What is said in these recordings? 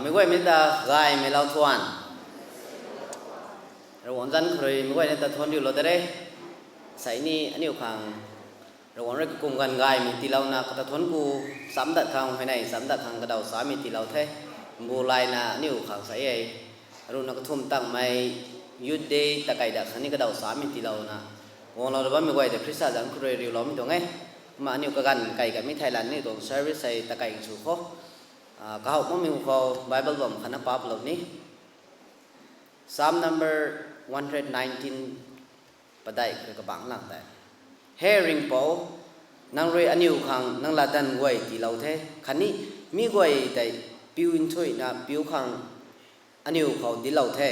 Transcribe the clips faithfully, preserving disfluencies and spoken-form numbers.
Meic guaymei ta gaymei lou thuan. Ravguangc zanc khou rui meic guayna ta thuanc riulou de re. Sei ni aniu khang Ravguangc rui kakum ganv gaymei tiilouna kata thuanc ku, chamc dat khang huayney chamc dat khang kadaw chamei tiilou the. Mbu layna aniu khang sei e, ruhna kathumh tangmei Youth Day takei dat khang ni kadaw chamei tiilouna guanglou da bammei guay ta Khrista zanc khou rui riuloumei tuang e. Kumna aniu kaganv kai kamei theilayna aniu tuang service hei takei sw khou, kahow makmei khou Bible bam khatna paplou ni. Psalm number one hundred nineteen, padeih khou rui kabangc lang tei, He Ringhpouc, nang rui aniu khang nang latdanv guay tiilou the, khatni mi guay tei piu nthuihna piu khang aniu khou dinclou the.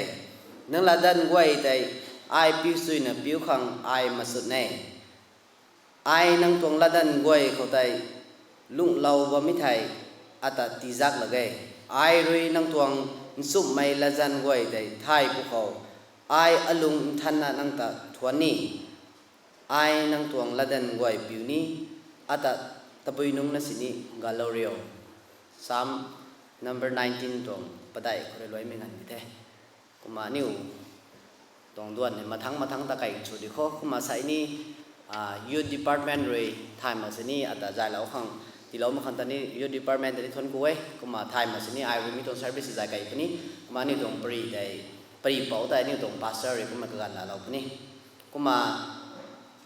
Nang latdanv guay tei ai piu chuyna piu khang ai machut e. Ai nang tuang latdanv guay khou tei lunghlou bammei thei ata tiizak lak ge. Ai rui nang tuang nchumhmei latzan guay tei thay pwkhou, ai alung nthanna nang ta thuanc ni. Ai nang tuang latdanv guay piu ni, ata tabui nungc na sini galou rio. Psalm number nineteen tuang padeih khou rui luaimei nganv ni the. Kumna aniu tuang duan hei mathangc mathangc takei sw di khou. Kumna sei ni youth department rui thay mak sini ata zaylou khang tiilou mak khang ta ni youth department ta ni thuanc ku e. Kumna thay mak sini ai rui mi tuang service zay kei puni. Kumna aniu tuang pari tei, pari pouc tei aniu tuang pastor rui kumna kaganv laalou puni. Kumna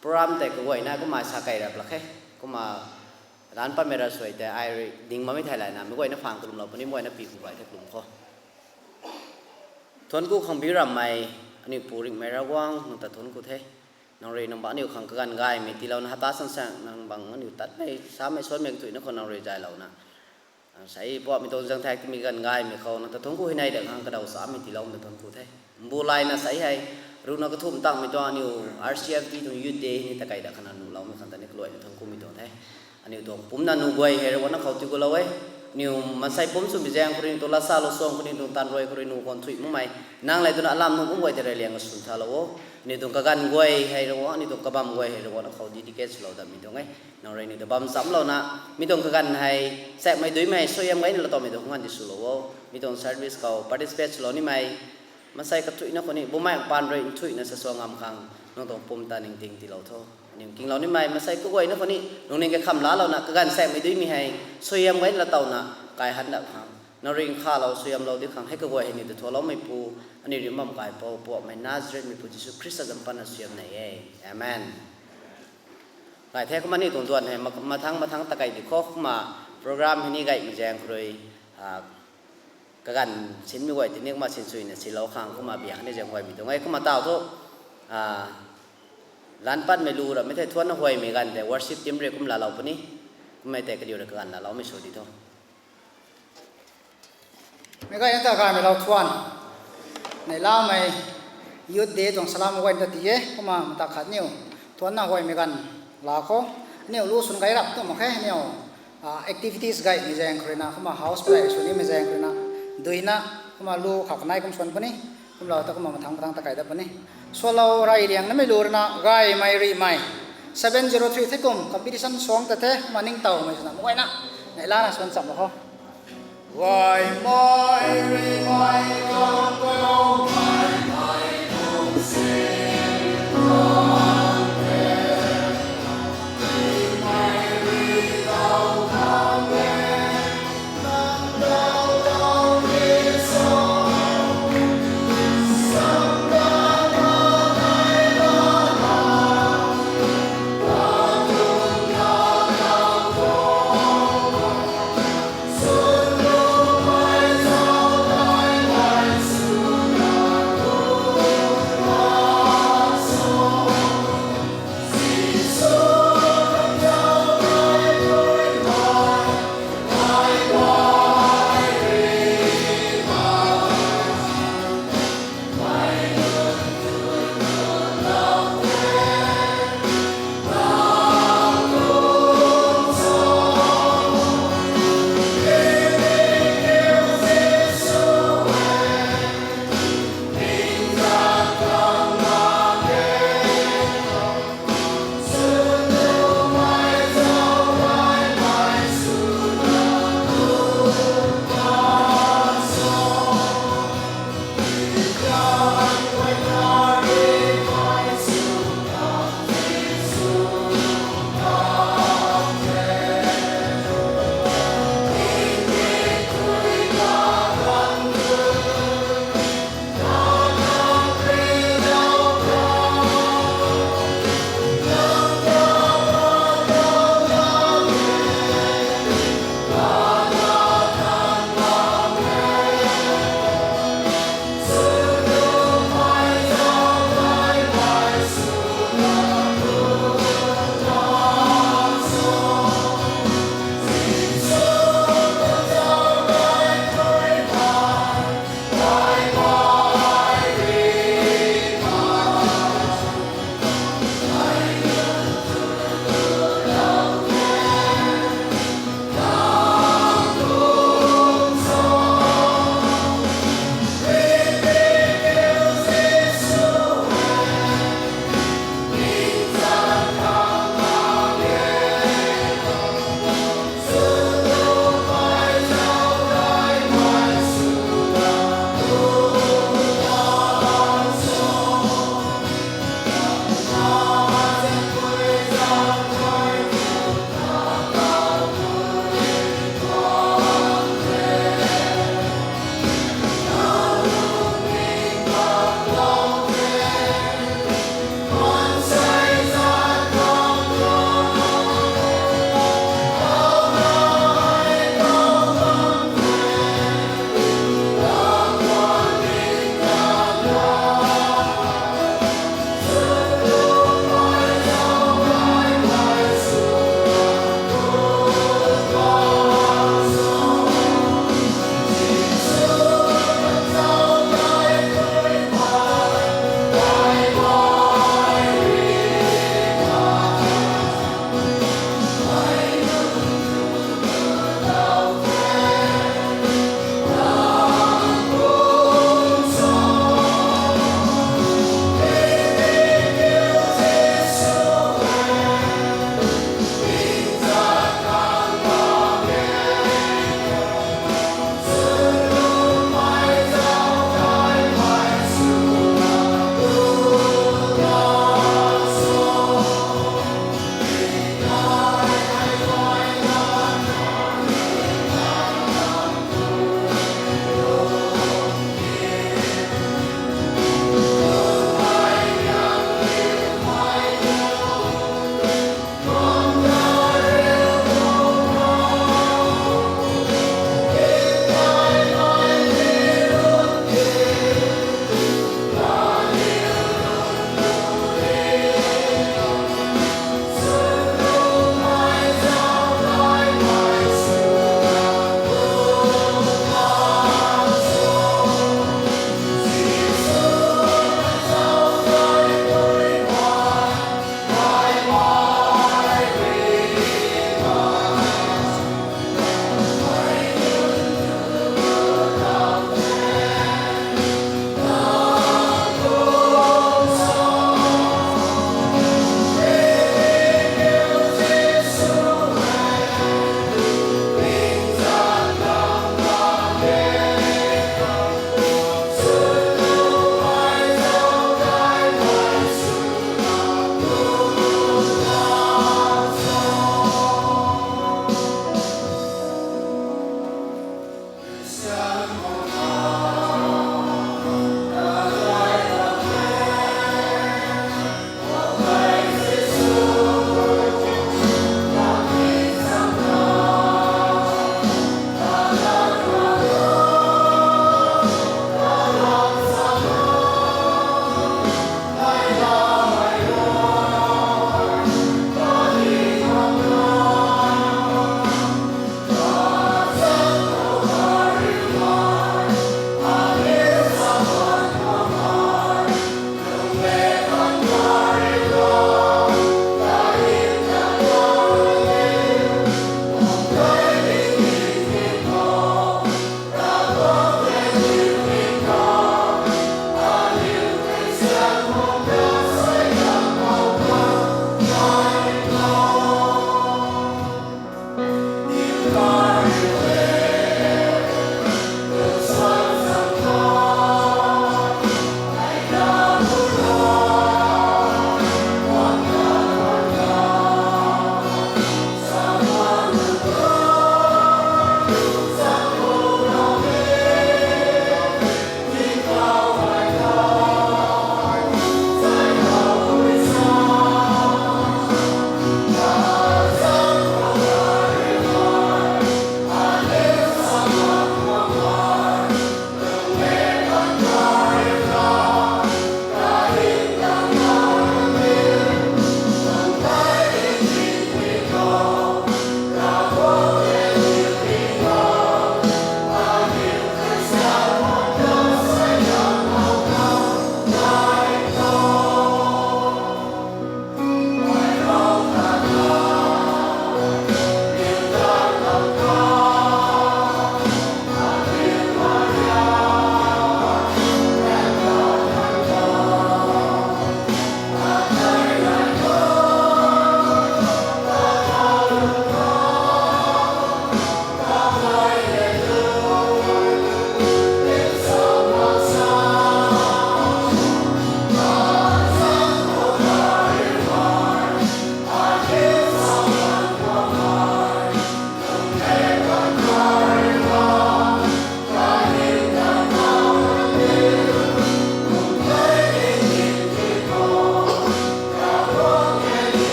program tei kaguayna kumna sa kei rap lak khe. Kumna ranv patmei ravsuai tei ai rui ding bammei theilayna meic guayna phang kalumlou puni, meic guayna pi ku gay the kalum khou. Thuanc ku khang biu rammei aniu Pu Ringhmei Ravguangc, nang ta thuanc ku the. Nang rui nang bangc aniu khang kaganv gaymei tiilouna hata sansaeng nang bangc aniu tatmei samei suanmei kathuicna khou nang rui zaylouna sei puamei tuang zaeng thaek timei kaganv gaymei khou nang ta thuanc ku, huayney dat khang kadaw chamei tiiloumei ta thuanc ku the. Mbu layna sei hei ruhna kathumh tangmei tuang aniu R C F T tuang Youth Day ni takei dat khang nuhloumei khang ta ni kaluaina thuanc kumei tuang the. Aniu tuang pumcna nuh guay hei Ravguangc na khou tii gulou e. Aniu maansei pumc swmei zaeng khou rui, aniu tuang lat sa lou suang khou rui, aniu tuang taanv rui khou rui nuh khwan thuy makmei nang lev twna alam nuh kum guay tei ralliang ka swn thalou o. Aniu tuang kaganv guay hei Ravguangc, aniu tuang kabam guay hei Ravguangc na khou dedicate swlou datmei tuang e. Nang rui aniu ta bam chamclouna mi tuang kaganv hei saekmei duimei suaihiam gayna laa towmei tuang khang ganv di swlou o. Mi tuang service khou participate swlou nimei maansei kathuicna khou ni Bumaengh Paan rui nthuihna sasuang ngam khang nang tuang pumc ta ningting tiilou tho. Aniu kinglou nimei maansei kaguayna khou ni lungning kakham laalouna kaganv saekmei duimei hei suaihiam gayna laa towna kai han dat khang nang rui nkhavlou suaihiamlou di khang hei kaguay hei aniu ta thualoumeipu, aniu rui bam kaipouc puamei Nazaretmeipu Jisu Khrista zanc patna suaihiam nei e. Amen. Gay the. Kumna aniu tuang duan hei mathangc mathangc takei di khou kumna program hei ni gaymei zaeng khou rui kaganv sinmei guay tini kumna sinsuina silou khang kumna biak ni zaeng guaymei tuang e. Kumna taw thu ranv patmei lu ramei thei thuanna huaymei ganv tei worship team rui kum laalou puni. Kummei tei kaniw rui kaganv laaloumei sw di tho. Meic guayna ta gaymei lou thuan. Neihlamei Youth Day tuang salam guayna ta ti e. Kumna mata khat niw thuanna huaymei ganv laa khou aniu lu swn gay rap tu mak khe, aniu activities gaymei zaeng khou ruina kumna house play sw nimei zaeng khou ruina duina kumna lu khou kanei kum swan puni. Kumlou ta kumna mathangc mathangc takei dat puni. Swalou rey riang namei lu ruina gaymei rihmei seven zero three the kum competition suang ta the, kumna ningtowmei swna meic guayna neihlana swan cham mak khou.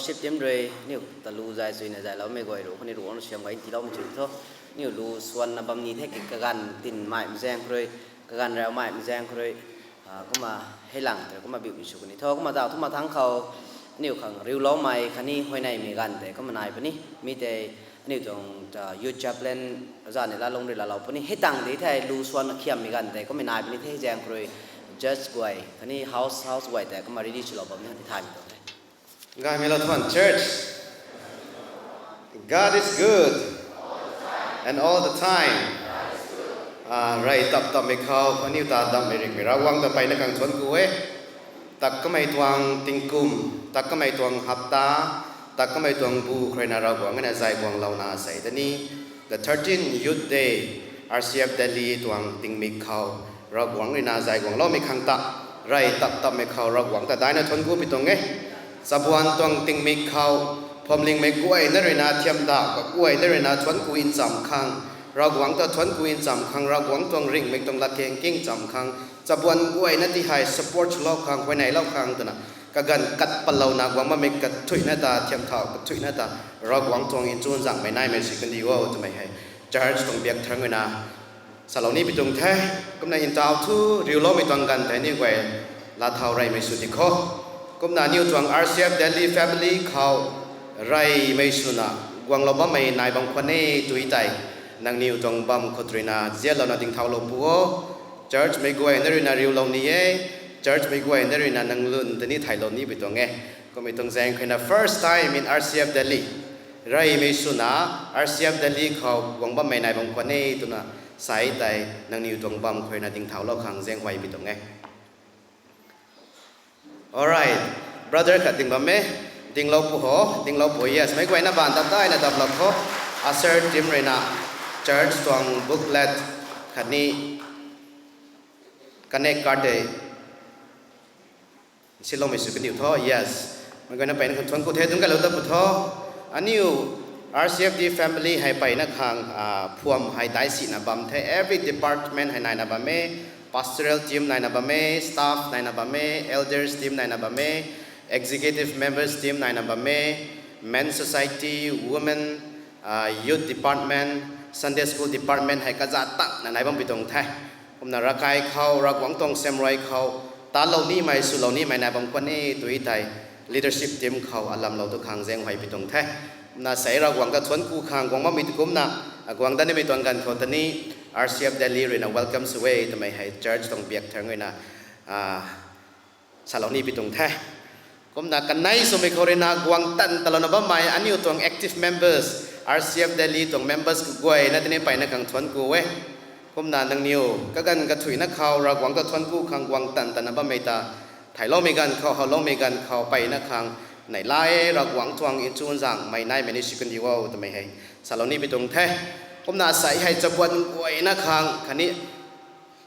Worship team rui aniu ta lu zay chuina zayloumei guay ruc khou ni ruc na siam gay tiiloumei chu tho. Aniu lu swanna bam ni the ki kaganv tin mai mzaeng khou rui, kaganv rau mai mzaeng khou rui, kumna hei lang tei kumna biuhmei sw kani tho. Kumna zauc thumna thangc khou aniu khang riuloumei khatni huayneymei ganv tei kumna nai puni. Mi tei aniu tuang youth chaplain zanni lalung rui laalou puni. Hei tang di thei lu swanna khiammei ganv tei kumna nai puni the. Zaeng khou rui judge guay khatni house house guay tei kumna ready swlou bam ni thaymei tuang the. Gaymei lou thuan church. God is good, and all the time. Rey tap tapmei khou aniu ta dammei ringhmei Ravguangc ta mpeyna khang thuanc ku e. Tak kamei tuang tingkum, tak kamei tuang hapta, tak kamei tuang bu khou ruina Ravguangc na zay guanglouna sei tei ni the thirteenth Youth Day, R C F Delhi tuang tingmik khou Ravguangc ruina zay guangloumei khang ta rey tap tapmei khou Ravguangc ta daina thuanc ku pi tuang e. Chabuan tuang tingmik khou phuamlingmei guayna ruina thiam da kaguayna ruina thuanc ku ncham khang, Ravguangc ta thuanc ku ncham khang, Ravguangc tuang ringhmei tuang latkaeng king ncham khang, chabuan guayna ti hei support swlou khang, huayneylou khang twna kaganv kat patlouna guang bammei kathuicna ta thiam thau kathuicna ta Ravguangc tuang nchunzaenghmei naimei si kandi o twmei hei church tuang biak thangc ruina salou ni pi tuang the. Kumna ntau thu riuloumei tuang ganv tei aniu guay laa thau reymei sw di kho. Kumna aniu tuang R C F Delhi family khou reymei swna guanglou bammei nai bam khwan e tw tei, nangniw tuang bam khou ruina zianlouna dingthaulou pu o. Churchmei guayna ruina riulou ni e. Churchmei guayna ruina nang lun tei ni thaylou ni pi tuang e. Kummei tuang zaeng khuina first time in R C F Delhi, reymei swna R C F Delhi khou guang bammei nai bam khwan e twna sa tei, nangniw tuang bam khou ruina dingthaulou khang zaeng huay pi tuang e. Alright, brother khat ding bam e, dinglou pu ho, dinglou pu, yes, meic guayna baan dap daina daplou kho. Usher team ruina church tuang booklet khatni connect card tei siloumei sw kaniw tho, yes. Meic guayna mpeyna khang thuanc ku the, dungc kailou dat pu tho. Aniu R C F D family hei mpeyna khang phuam hei daicsina bam the. Every department hei naina bam e, pastoral team naina bam e, staff naina bam e, elders team naina bam e, executive members team naina bam e, men society, women, youth department, Sunday school department hei kazat tangna nai bam pi tuang the. Kumna ravkai khou Ravguangc tuang samruai khou talou nimei swlou nimei nai bam khwan e tw tei, leadership team khou alamlou tu khang zaeng huay pi tuang the. Kumna sei Ravguangc ta thuanc ku khang guang bammei tu kumna guang dat nimei tuang ganv khou tei ni R C F Delhi ruina welcome sw e twmei hei church tuang biak thangc ruina salou ni pi tuang the. Kumna kanei swmei khou ruina guang tan talouna bammei aniu tuang active members, R C F Delhi tuang members kaguayna tei ni mpeyna khang thuanc ku e. Kumna nangniw kaganv kathuicna khou Ravguangc ta thuanc ku khang guang tan tana bammei ta thayloumei ganv khou, howloumei ganv khou mpeyna khang neihla e. Ravguangc tuang nchunzaenghmei naimei ni si kandi o twmei hei salou ni pi tuang the. Kumna sei hei chabuan guayna khang khatni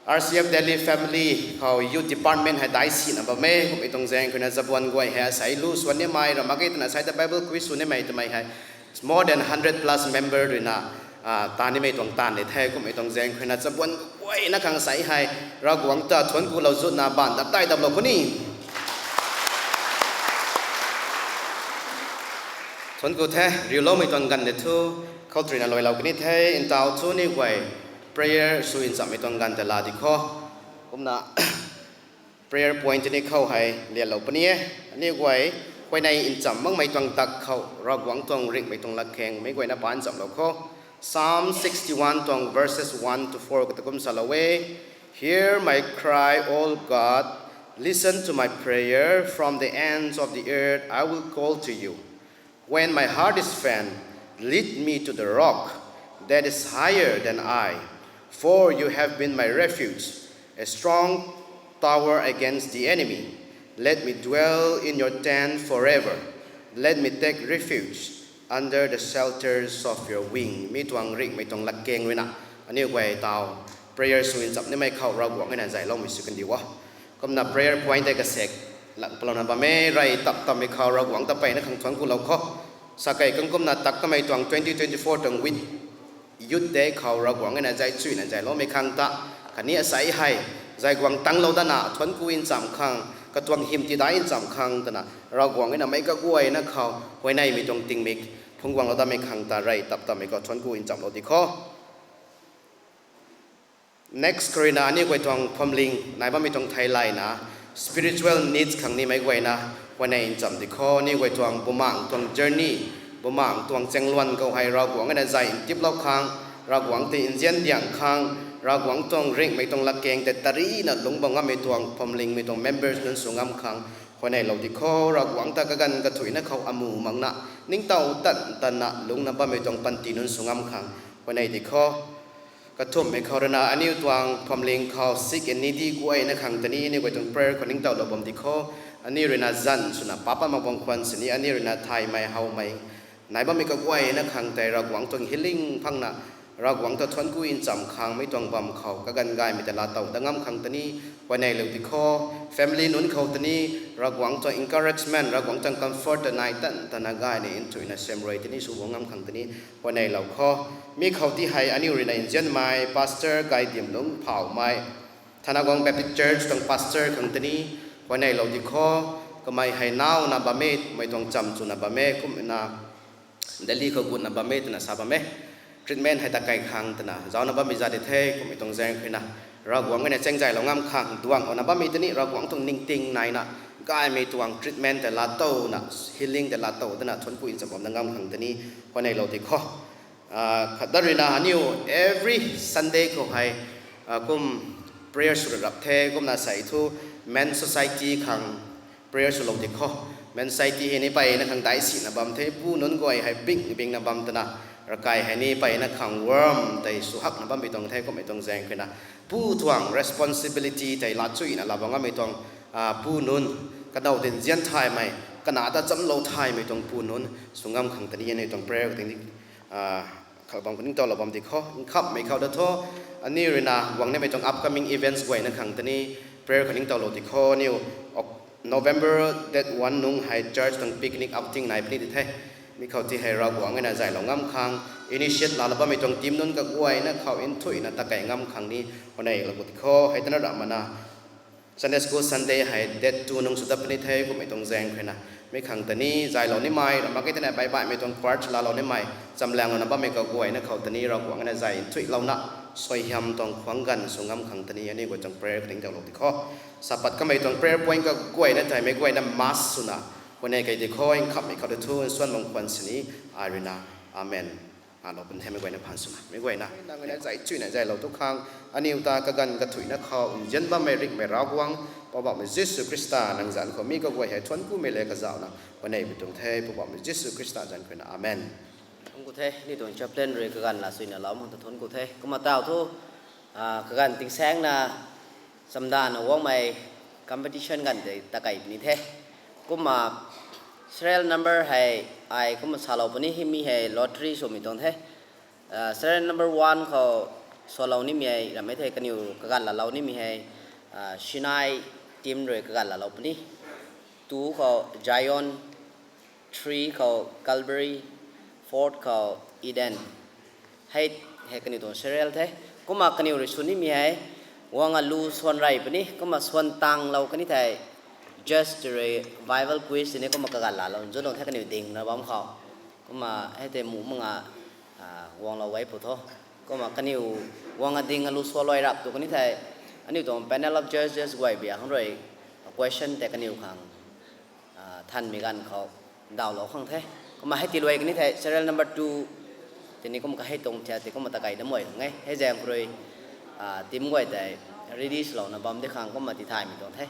R C F Delhi family khou youth department hei daicsina bam e. Kummei tuang zaeng khuina chabuan guay hei asei lu swan nimei ra mak ge twna sei ta Bible quiz sw nimei twmei hei more than hundred plus member ruina taan nimei tuang taanv ni the. Kummei tuang zaeng khuina chabuan guayna khang sei hei Ravguangc ta thuanc kulou zutna baan dap dai daplou khou ni thuanc ku the. Riuloumei tuang ganv ni thu khou ruina luailou kani the. Ntau thu ni guay prayer sw nchammei tuang ganv tei laa di kho. Kumna prayer point ni khou hei lianlou puni e. Aniu guay huayney ncham makmei tuang dak khou Ravguangc tuang ringhmei tuang latkaeng meic guayna paan nchamlou kho. Psalm sixty-one tuang verses one to four kata kum salou e. Hear my cry, O God, listen to my prayer, from the ends of the earth I will call to you. When my heart is faint, lead me to the rock that is higher than I, for you have been my refuge, a strong tower against the enemy. Let me dwell in your tent forever. Let me take refuge under the shelters of your wing. Mi tuang ringhmei tuang latkaeng ruina aniu guay tau prayer sw ncham nimei khou Ravguangc na zayloumei sw kandi o. Kumna prayer point tei kasek lang palouna bam e. Rey tap tapmei khou Ravguangc ta mpeyna khang thuanc kulou kho. Sakei kang kumna tak kamei tuang twenty twenty-four tuang win youth day khou Ravguangc na zay chuyna zayloumei khang ta khatni asei hei zay guang tanglou datna thuanc ku nchamc khang, katuang hym tidai nchamc khang twna Ravguangc ruina meic kaguayna khou huayneymei tuang tingmik phungc guanglou datmei khang ta rey tap tammei khou thuanc ku nchamlou di kho. Next khou ruina aniu guay tuang phuamling nai bammei tuang theilayna, spiritual needs khang nimei guayna huayney nchamc di kho. Aniu guay tuang bumaengc tuang journey, bumaengc tuang chaengluan khou hei Ravguangc ruina zay ntiplou khang, Ravguangc tei nzian diang khang, Ravguangc tuang ringhmei tuang latkaeng tei tarina lungc bam ngammei tuang phuamlingmei tuang members nunc sw ngam khang huayneylou di kho. Ravguangc ta kaganv kathuicna khou amu makna, ningtow tan tanna lungcna bammei tuang panty nunc sw ngam khang huayney di kho. Kathumhmei khou ruina aniu tuang phuamling khou sick and needy guayna khang tei ni aniu guay tuang prayer khou ningtowlou bam di kho. Aniu ruina zanv swna paap patmei bam khwan sini aniu ruina thaymei howmei nai bammei kaguayna khang tei Ravguangc tuang healing phangna, Ravguangc ta thuanc ku nchamc khang mei tuang bam khou kaganv gaymei ta laatow dat ngam khang tei ni huayneylou di kho. Family nunc khou tei ni Ravguangc tuang encouragement, Ravguangc tuang comfort ta nai tan tanna gayna nthuihna semrui tei ni sw guang ngam khang tei ni huayneylou kho. Mi khou ti hei aniu ruina nzianmei pastor Gaidimlung Phaumei, Thanaguang Baptist Church tuang pastor khang tei ni huayneylou di kho. Kamei hei nauna bam e, mei tuang chamv chwna bam e, kumna Delhi khou gutna bam e twna sa bam e. Treatment hei ta kai khang twna zauna bammei zat di the, kummei tuang zaeng khuina Ravguangc ruina chaengzaylou ngam khang, duangc lana bammei tei ni Ravguangc tuang ningting naina gaymei tuang treatment tei laatowna, healing tei laatow dana thuanc ku nchamc bam dat ngam khang tei ni huayneylou di kho. Khatdat ruina aniu every Sunday khou hei kum prayer sw rap the, kumna sei thu Men Society khang prayer swlou di kho. Men Society hei ni peyna khang daihsina bam the, pu nunc guay hei bing bingna bam twna, ravkai hei ni peyna khang worm tei sw hakna bammei tuang the, kummei tuang zaeng khuina pu tuang responsibility tei laa chuyna laa bam ngammei tuang pu nunc, kanow dinzian thaymei, kanac ta chamclou thaymei tuang pu nunc sw ngam khang tei ni aniu tuang prayer khou tei ni khou bam khou ningtowlou bam di kho. Nkhamhmei khou da thu aniu ruina guang nimei tuang upcoming events guayna khang tei ni prayer khou ningtowlou di kho. Aniu November date one nung hei church tuang picnic outing nai puni di the. Mi khou ti hei Ravguangc ruina zaylou ngam khang, initiate laalou bammei tuang team nunc kaguayna khou nthuihna takei ngam khang ni huayneylou di kho. Hei tana ramh mana Sunday School Sunday hei date two nung sw dat puni the, kummei tuang zaeng khuina mi khang tei ni zaylou nimei, ramh mak e tei ni baih baihmei tuang part laalou nimei, chamlaenglouna bammei kaguayna khou tei ni Ravguangc ruina zay nthuihlouna suaihiam tuang khwang ganv sw ngam khang tei ni aniu guay tuang prayer khou ningtowlou di kho. Sa pat kamei tuang prayer point kaguayna tei meic guayna mass swna huayney key di kho. Nkhamhmei khou da thu nsuan bam khwan sini ai ruina amen lou pun the. Meic guayna phaan swna meic guayna nang ruina zay chuyna zaylou tu khang, aniu ta kaganv kathuicna khou nzian bammei ringhmei Ravguangc, Poubauhmei Jisu Khrista nang zanc khou mi kaguay hei thuanc kumei le kazauhna huayneymei tuang the. Poubauhmei Jisu Khrista zanc khuina amen. Thuanc ku the, aniu tuang chaplain rui kaganv laa chuyna lou mak ta thuanc ku the. Kumna taw thu kaganv tingsaengna chamdana guangmei competition ganv tei takei puni the. Kumna serial number hei ai kumna salou puni, hei mi hei lottery swmei tuang the. Serial number one khou swlou nimei hei ramh e thei kaniw kaganv laalou nimei hei Sinai team rui kaganv laalou puni. Two khou Zion, three khou Calvary, fourth khou Eden. Hei, hei kaniw tuang serial the. Kumna kaniw rui sw nimei hei guang alu swan rey puni, kumna swan tanglou kani thei judge rui Bible quiz tini kumna kaganv laalou nzunlou the kaniw dingna bam khou. Kumna hei tei mu manga guanglou e pu tho. Kumna kaniw guang ading alu swanlou rap tu kani thei aniu tuang panel of judges guay bia khang rui question tei kaniw khang thanmei ganv khou ndauhlou khang the. Kumna hei tiluai kani thei serial number two tini kum kahei tuang thiat tei kumna takei damei khang e. Hei zaeng khou rui team guay tei ready swlouna bam di khang kumna tithaymei tuang the.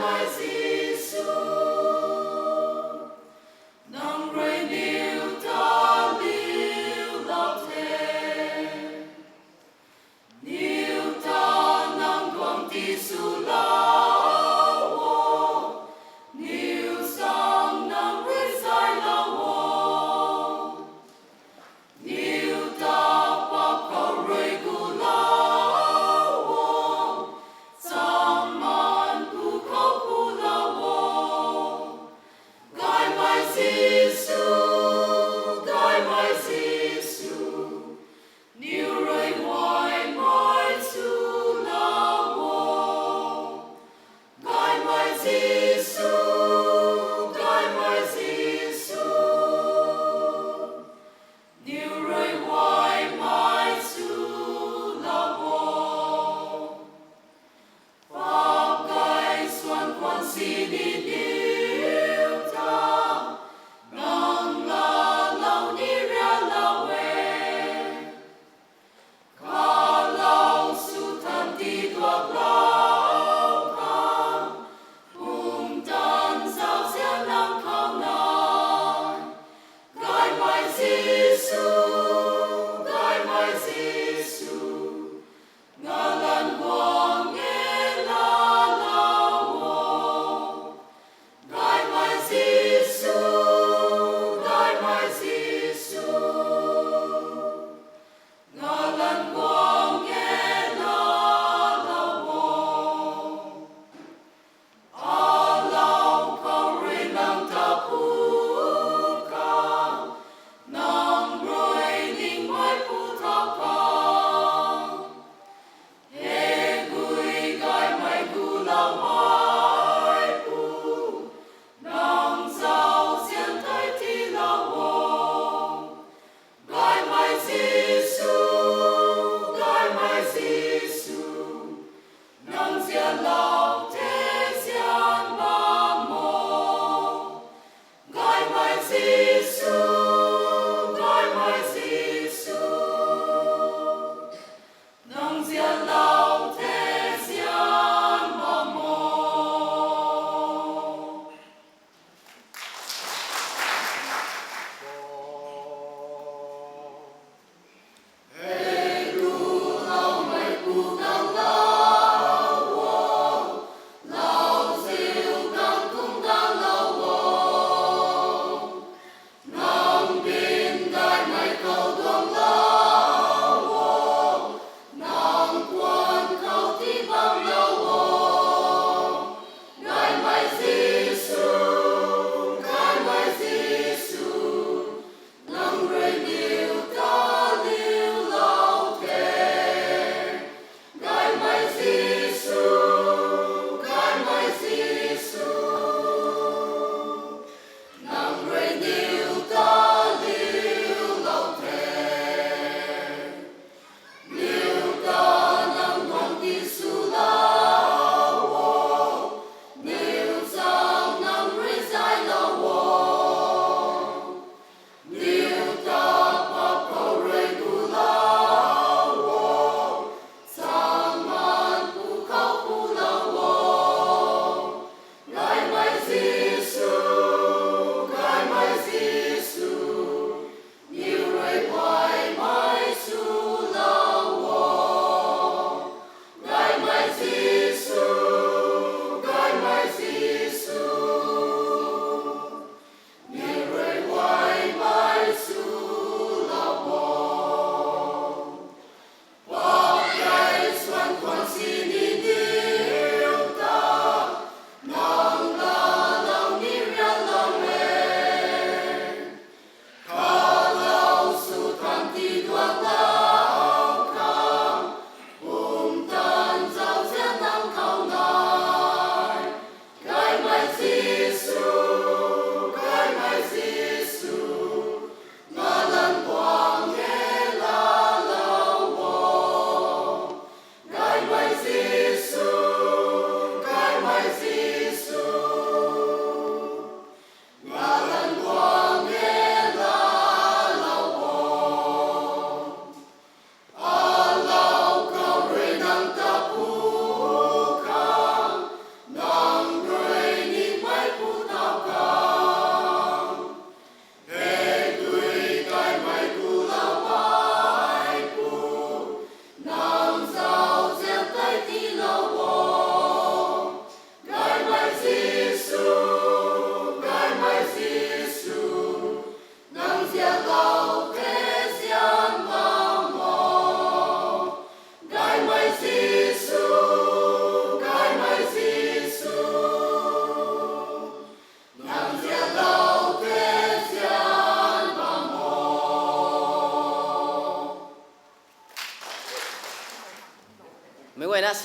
Jisu, nang rui niw ta liulou the. Niw ta nang tuang tiswlou o, niw sang nang rui zaylou o. Niw ta paap khou rui gulou o, chamman pu khou pulou o. Gaymei Jisu, gaymei Jisu, niw rui huaymei swlou o. Gaymei Jisu, gaymei Jisu, niw rui huaymei swlou o. Paap kai suan khwan sini niw ta nang laalou ni rialou e. Khalou sw than tiduaklou khang, pumtan zauzian nang khou nai. Gaymei Jisu, gaymei Jisu, ngalan guang e laalou o.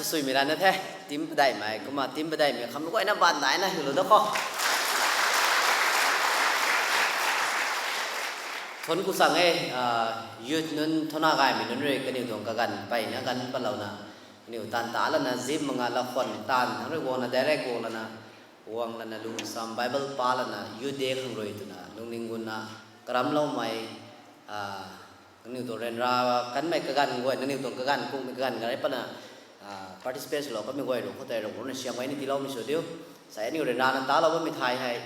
Suimei rana the, team padeihmei, kumna team padeihmei kham guayna ban daina hylou da kho. Thon ku sang e, youth nunc thona gaymei nunc rui kaniw tuang kaganv peyna ganv palouna, kaniw taanv ta lana zip manga lakhwan taanv thang rui guangna direct guang lana, guang lana lungsam Bible pa lana youth day khang rui twna lungning gunna karamloumei, kaniw tuang ryanra kanmei kaganv guay, nangniw tuang kaganv kungmei kaganv gay patna, participate swlou kamei guay rui khou tei Ravguangc rui siam gayna tiiloumei sw diu. Sa aniu ryanrana talou bammei thai hei,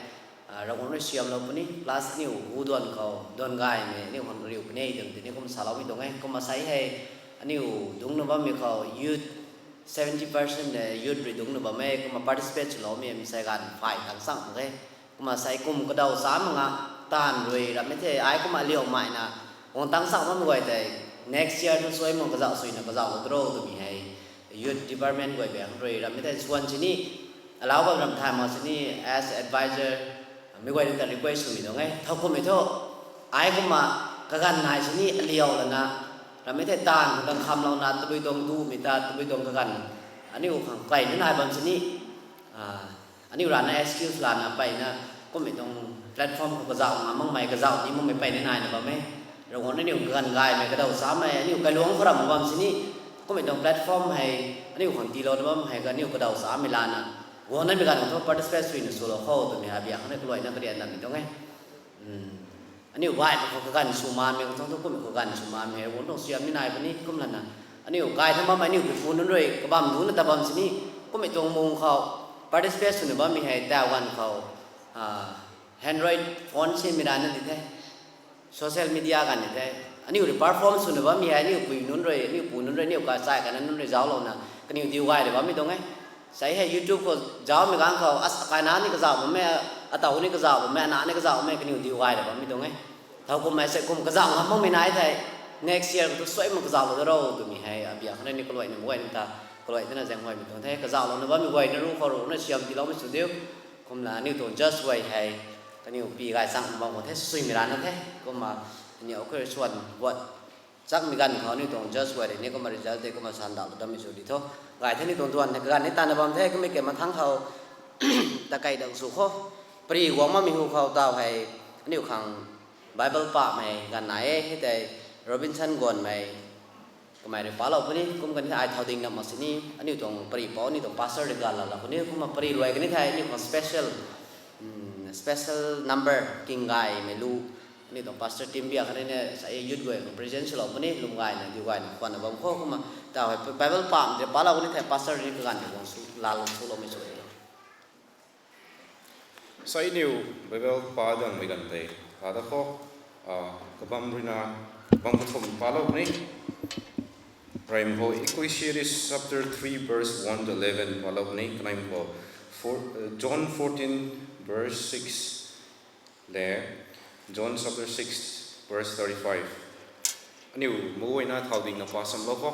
Ravguangc rui siamlou puni, plus aniu hu duan khou duan gaymei aniu khang riu puni twmei tini kum saloumei tuang e. Kumna sa hei aniu dungcna bammei khou youth seventy percent de youth rui dungcna bam e, kumna participate swloumei msei ganv phay tang chang mak e. Kumna sei kum kadaw cham nga taanv rui rammei the, ai kumna liaumaina guang tang chang bammei guay tei next year thu suai mak kazauh suina kazauhlou dro twmei hei youth department guay bang rui rammei tei swan sini, alau bam ram thay mak sini as advisor mei guay ta request swmei tuang e. Thowkumhmei thu ai kumna kaganv nai sini aliau lana rammei thei taanv khang khamlouna tabui tuang dumei ta tabui tuang kaganv aniu khang kayna nai bam sini, aniu rana excuse lana peyna kummei tuang platform khou kazauh nga makmei kazauh ni makmei peyna naina bam e. Ravguangc aniu kaganv gaymei kadaw chamei aniu kailuangc khou ram bam sini, kummei tuang platform hei aniu khang tiilouna bam hei aniu kadaw chamei lana guangnaimei ganv thu participate suina swlou kho twmei abiak khang kaluaina karian damei tuang e. Aniu baihmei khou kaganv sw mamei khou thu kummei khou kaganv sw mamei hei Ravguangc tuang siam ni nai puni. Kumlana aniu kai tha bammei aniu pui pu nunc rui kabam duna ta bam sini, kummei tuang mung khou participate swna bammei hei taw ganv khou Android phone simei rana di the, social media ganv di the, aniu rui perform swna bammei hei aniu pui nunc rui aniu pu nunc rui aniu kachai kana nunc rui zauclouna kaniw diu gay rui bammei tuang e. Sei hei YouTube khou zaucmei ganv khou as kaina ni kazauh bammei, ataw ni kazauh bammei, ana ni kazauh bammei kaniw diu gay rui bammei tuang e. Thowkumhmei sei kum kazauh ngam makmei nai thei next year khou thu suai mak kazauhlou da ro twmei hei abiak khang ni kaluaina mei guay ni ta kaluai tana zaeng guaymei tuang the. Kazauhlouna bammei guay na ru khou rui na siam tiiloumei sw diu. Kumna aniu tuang judge guay hei kaniw pi gay chang bam khou the suimei rana the. Kumna aniu khou swan guat chakmei ganv khou aniu tuang judge guay rui ni kumna result tei kumna sandauhlou dammei sw di tho. Gay the aniu tuang duan hei kaganv ni tana bam the kummei ke mathang khou takei dang sw kho. Pary guang makmei hu khou taw hei aniu khang Bible pamei ganv nai e, hei tei Robinson Guanmei kamei rui palou puni. Kum kani ai thau ding na mak sini aniu tuang pary pou aniu tuang pastor rui ganv lala puni. Kumna pary luai kani thei aniu khang special, special number king gaymei lu aniu tuang pastor team biak kani na sa youth guay khang present swlou puni. Lwm gayna diu gayna khwanna bam kho. Kumna taw hei Bible pamei rui palou kani thei pastor rui ni kaganv tei guang sw lala swloumei sw e. Sa aniu Bible pa dangmei ganv tei pa da kho. Kabam ruina bam kathumh palou puni. Reymei khou Ecclesiastes chapter three verse one to eleven palou puni. Kaneimei khou John fourteen verse six le John chapter six verse thirty-five. Aniu meic guayna thau dingna pa samlou kho.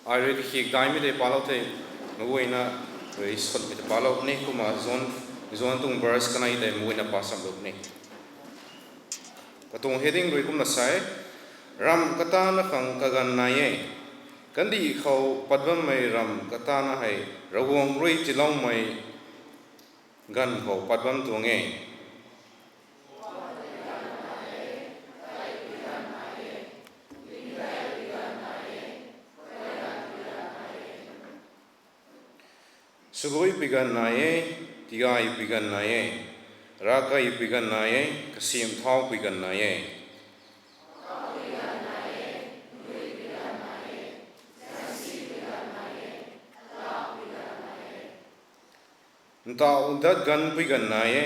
Ai rui kakhek daimei tei palou thei, meic guayna rui sunmei tei palou puni. Kumna John, John tuang verse kanei tei meic guayna pa samlou puni. Katuang heading rui kumna sa e, ramh katana khang kaganv nai e. Kandih khou pat bammei ramh katana hei Ravguangc rui tiiloumei ganv khou pat bam tuang e. Swluipui ganv nai e, tigaipui ganv nai e, ravkaipui ganv nai e, kasiamh thaupui ganv nai e. Ntauh dat ganvpui ganv nai e,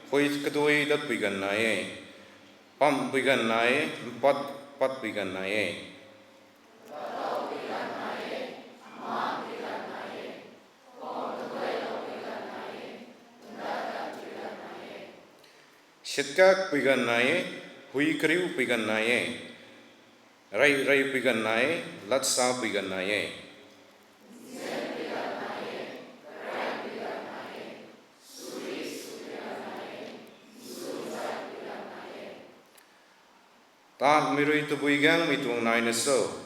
hui kadui datpui ganv nai e, pamhpui ganv nai e, mpat patpui ganv nai e. Siatkakpui ganv nai e, hui kariupui ganv nai e, reyreipui ganv nai e, latsapui ganv nai e. Tatmei rui tabui gaengmei tuang naina cho?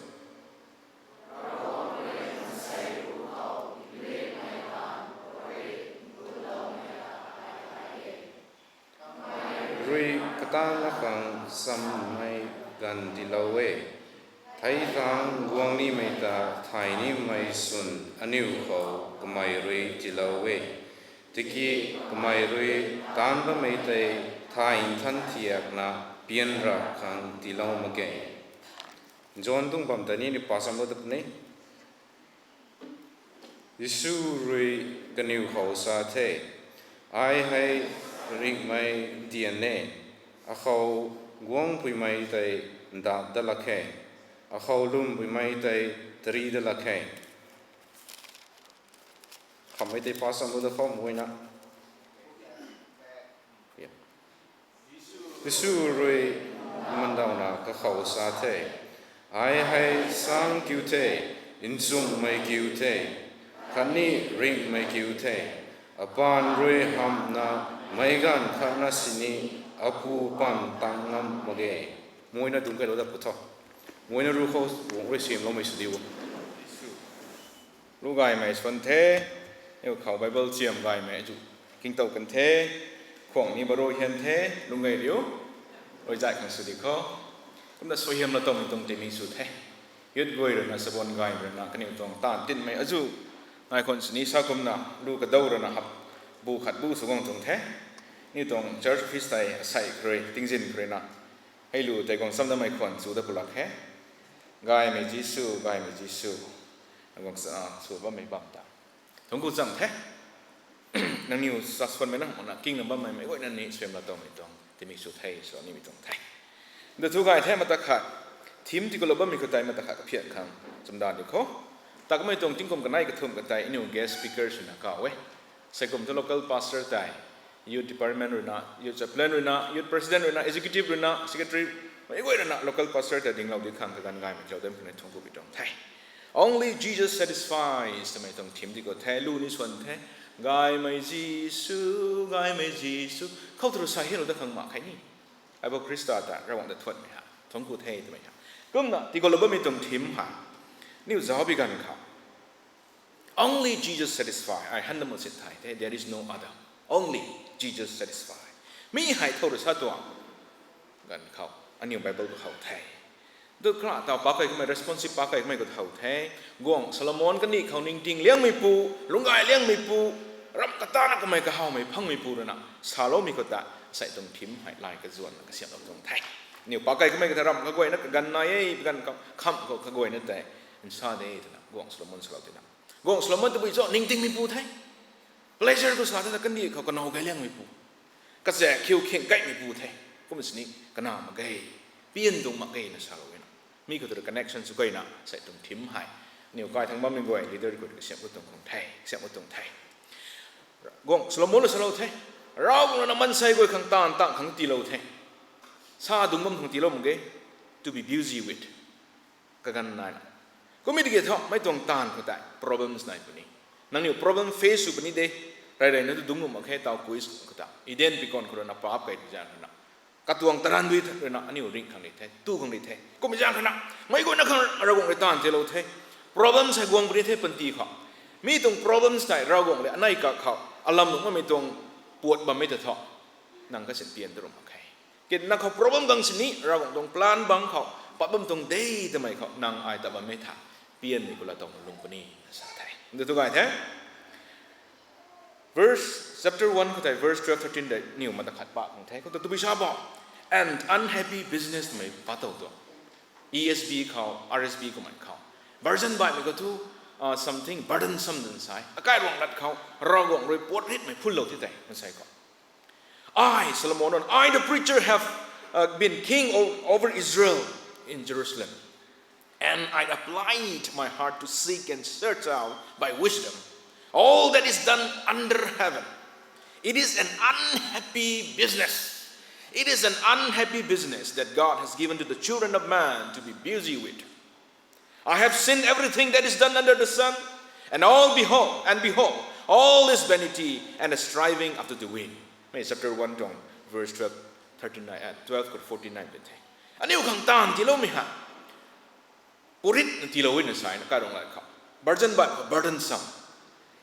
rui kataanna khang chammei ganv tiilou e. Thei thangc guang nimei ta thay nimei swn aniu khou kamei rui tiilou e. Tiki kamei rui taanc bammei tei thay nthan thiakna pian rap khang tiilou mak ge. John tuang bam ta ni ni pa sam lou dat ni. Jisu rui kaniw khou sa the, "Ai hei ringhmei dian e, akhou guangpuimei tei ndap dat lak khe, akhou lwmpuimei tei tari dat lak khe." Khamhmei tei pa sam lou dat khou muina. Jisu rui mandauna kakhou sa the, "Ai hei sang kiu the, nchumhmei kiu the, khatni ringhmei kiu the. Apaanv rui hamhna meic ganv khatna sini Apu paan tang ngam mak ge." Muina dungc kailou dat pu tho. Muina ru khou guang rui siamloumei sw di o. Lu gaymei swan the, aniu khou Bible chiam gaymei zu kingtow kan the, khuang ni baru hian the, lung gay riu, rui zay khang sw di khou. Kumna suaihiam la tawmei tuang timei sw the. Youth guay ruina, sabon gaymei ruina, kaniw tuang taanv tinmei azu ngai khwan sini sa kumna, lu kadau ruina hap bu khat bu sw guang tuang the. Aniu tuang church office tei asei kharui, tingzin kharuina, hei lu tei guang sam damei khwan chu dat pulak khe. Gaymei Jisu, gaymei Jisu, guang sa, sw bammei bam ta thungc ku chang the. Nangniw sa swanmei nang makna kingna bammei meic guayna ni suaihiam la tawmei tuang timei sw the, sw nimei tuang the. Nda thu gay the mata khat, theme tiikulou bammei khou tei mata khat kaphian khang chumdan di khou. Takmei tuang tingkum kanei kathumh katei aniu guest speaker swna kaw e. Seikum thu local pastor tei, youth department ruina, youth chaplain ruina, youth president ruina, executive ruina, secretary, meic guay ruina local pastor tei dinglou di khang kaganv gaymei tiilou dam khang thungc ku pi tuang the. Only Jesus satisfies twmei tuang theme di khou the, lu ni swan the, gaymei Jisu, gaymei Jisu, khou turu sa hianlou dat khang mak khe ni. Aibou Khrista ta Ravguangc ta thuanmei ha, thungc ku the twmei ha. Kumna tiikulou bammei tuang theme ha, aniu zauc bi ganv khou, Only Jesus satisfy. Ai han na mak sin thay the, there is no other. Only Jesus satisfy. Mi hei thow rui sa tuang ganv khou, aniu Bible khou how the. Du kra taw pac key kamei, responsive pac key kamei khou how the. Guangc Solomon kandih khou ningting liangmeipu, lungcgay liangmeipu, ramh katana kamei kahawmei phangmeipu ruina saloumei khou ta, asei tuang theme hei lay kazuanna kasiamhlou tuang the. Aniu pac key kamei khou ta ramh kaguayna kaganv nai e, ganv khou khamh khou kaguayna tei nsa de twna Guangc Solomon salou tina. Guangc Solomon tabui cho ningtingmeipu the. Pleasure khou sa tana kandih khou kanow gay liangmeipu, kazaek khiu khing gaymeipu the. Kum sini kana mak ge, pian dung mak ge na salou e na. Mi khou tu connection sw gayna asei tuang theme hei aniu kai thangc bammei guay leader khou kasiamh khou tuang khang the, kasiamh khou tuang the. Guangc Solomon na salou the, Ravguangc ruina maansei guay khang taanv tang khang tiilou the. Sa dungc bam khang tiilou mak ge, to be busy with. Kaganv naina. Kummei tiki thu mei tuang taanv khou tei problems nai puni. Nangniu problem face sw puni de. Rey reyna tu dungc nuh mak khe taw quiz khou ta. Eden pikan khou ruina paap key zaeng ruina, katuang taranv dui ruina aniu ringh khang di the, tu khang di the. Kummei zaeng khana, meic guayna khang Ravguangc rui taanv tiilou the. Problems hei guang puni the panty khou. Mi tuang problems tei Ravguangc rui anei kak khou alam nuh makmei tuang puat bammei ta thu, nang kasin pian ta rum mak khe. Kina khou problem gang sini Ravguangc tuang plan bang khou pat bam tuang de twmei khou nang ai ta bammei tha, pianmei khou laa towna lung puni sa the. Nda tu gay the. Verse, chapter one khou tei verse twelve, thirteen tei niw mata khat pa khang the. Khou ta tabui sa bam, and unhappy business twmei pa tow tu. E S V khou, R S V kummei khou. Version baihmei khou thu, uh, something burdensome twna sa e. Akai ruang lat khou Ravguangc rui puat ritmei phullou the tei, na sa e khou. I, Solomon, I the preacher have, uh, been king o-, over Israel in Jerusalem. And I applied my heart to seek and search out by wisdom all that is done under heaven. It is an unhappy business. It is an unhappy business that God has given to the children of man to be busy with. I have seen everything that is done under the sun, and all behold, and behold, all is vanity and a striving after the wind. Mei chapter one tuang verse twelve, thirty-nine, uh, twelve khou forty-nine tei the. Aniu khang taanv tiiloumei ha. Purit na tiilou na sa e na kai ruang lat khou. Version baih khou burdensome.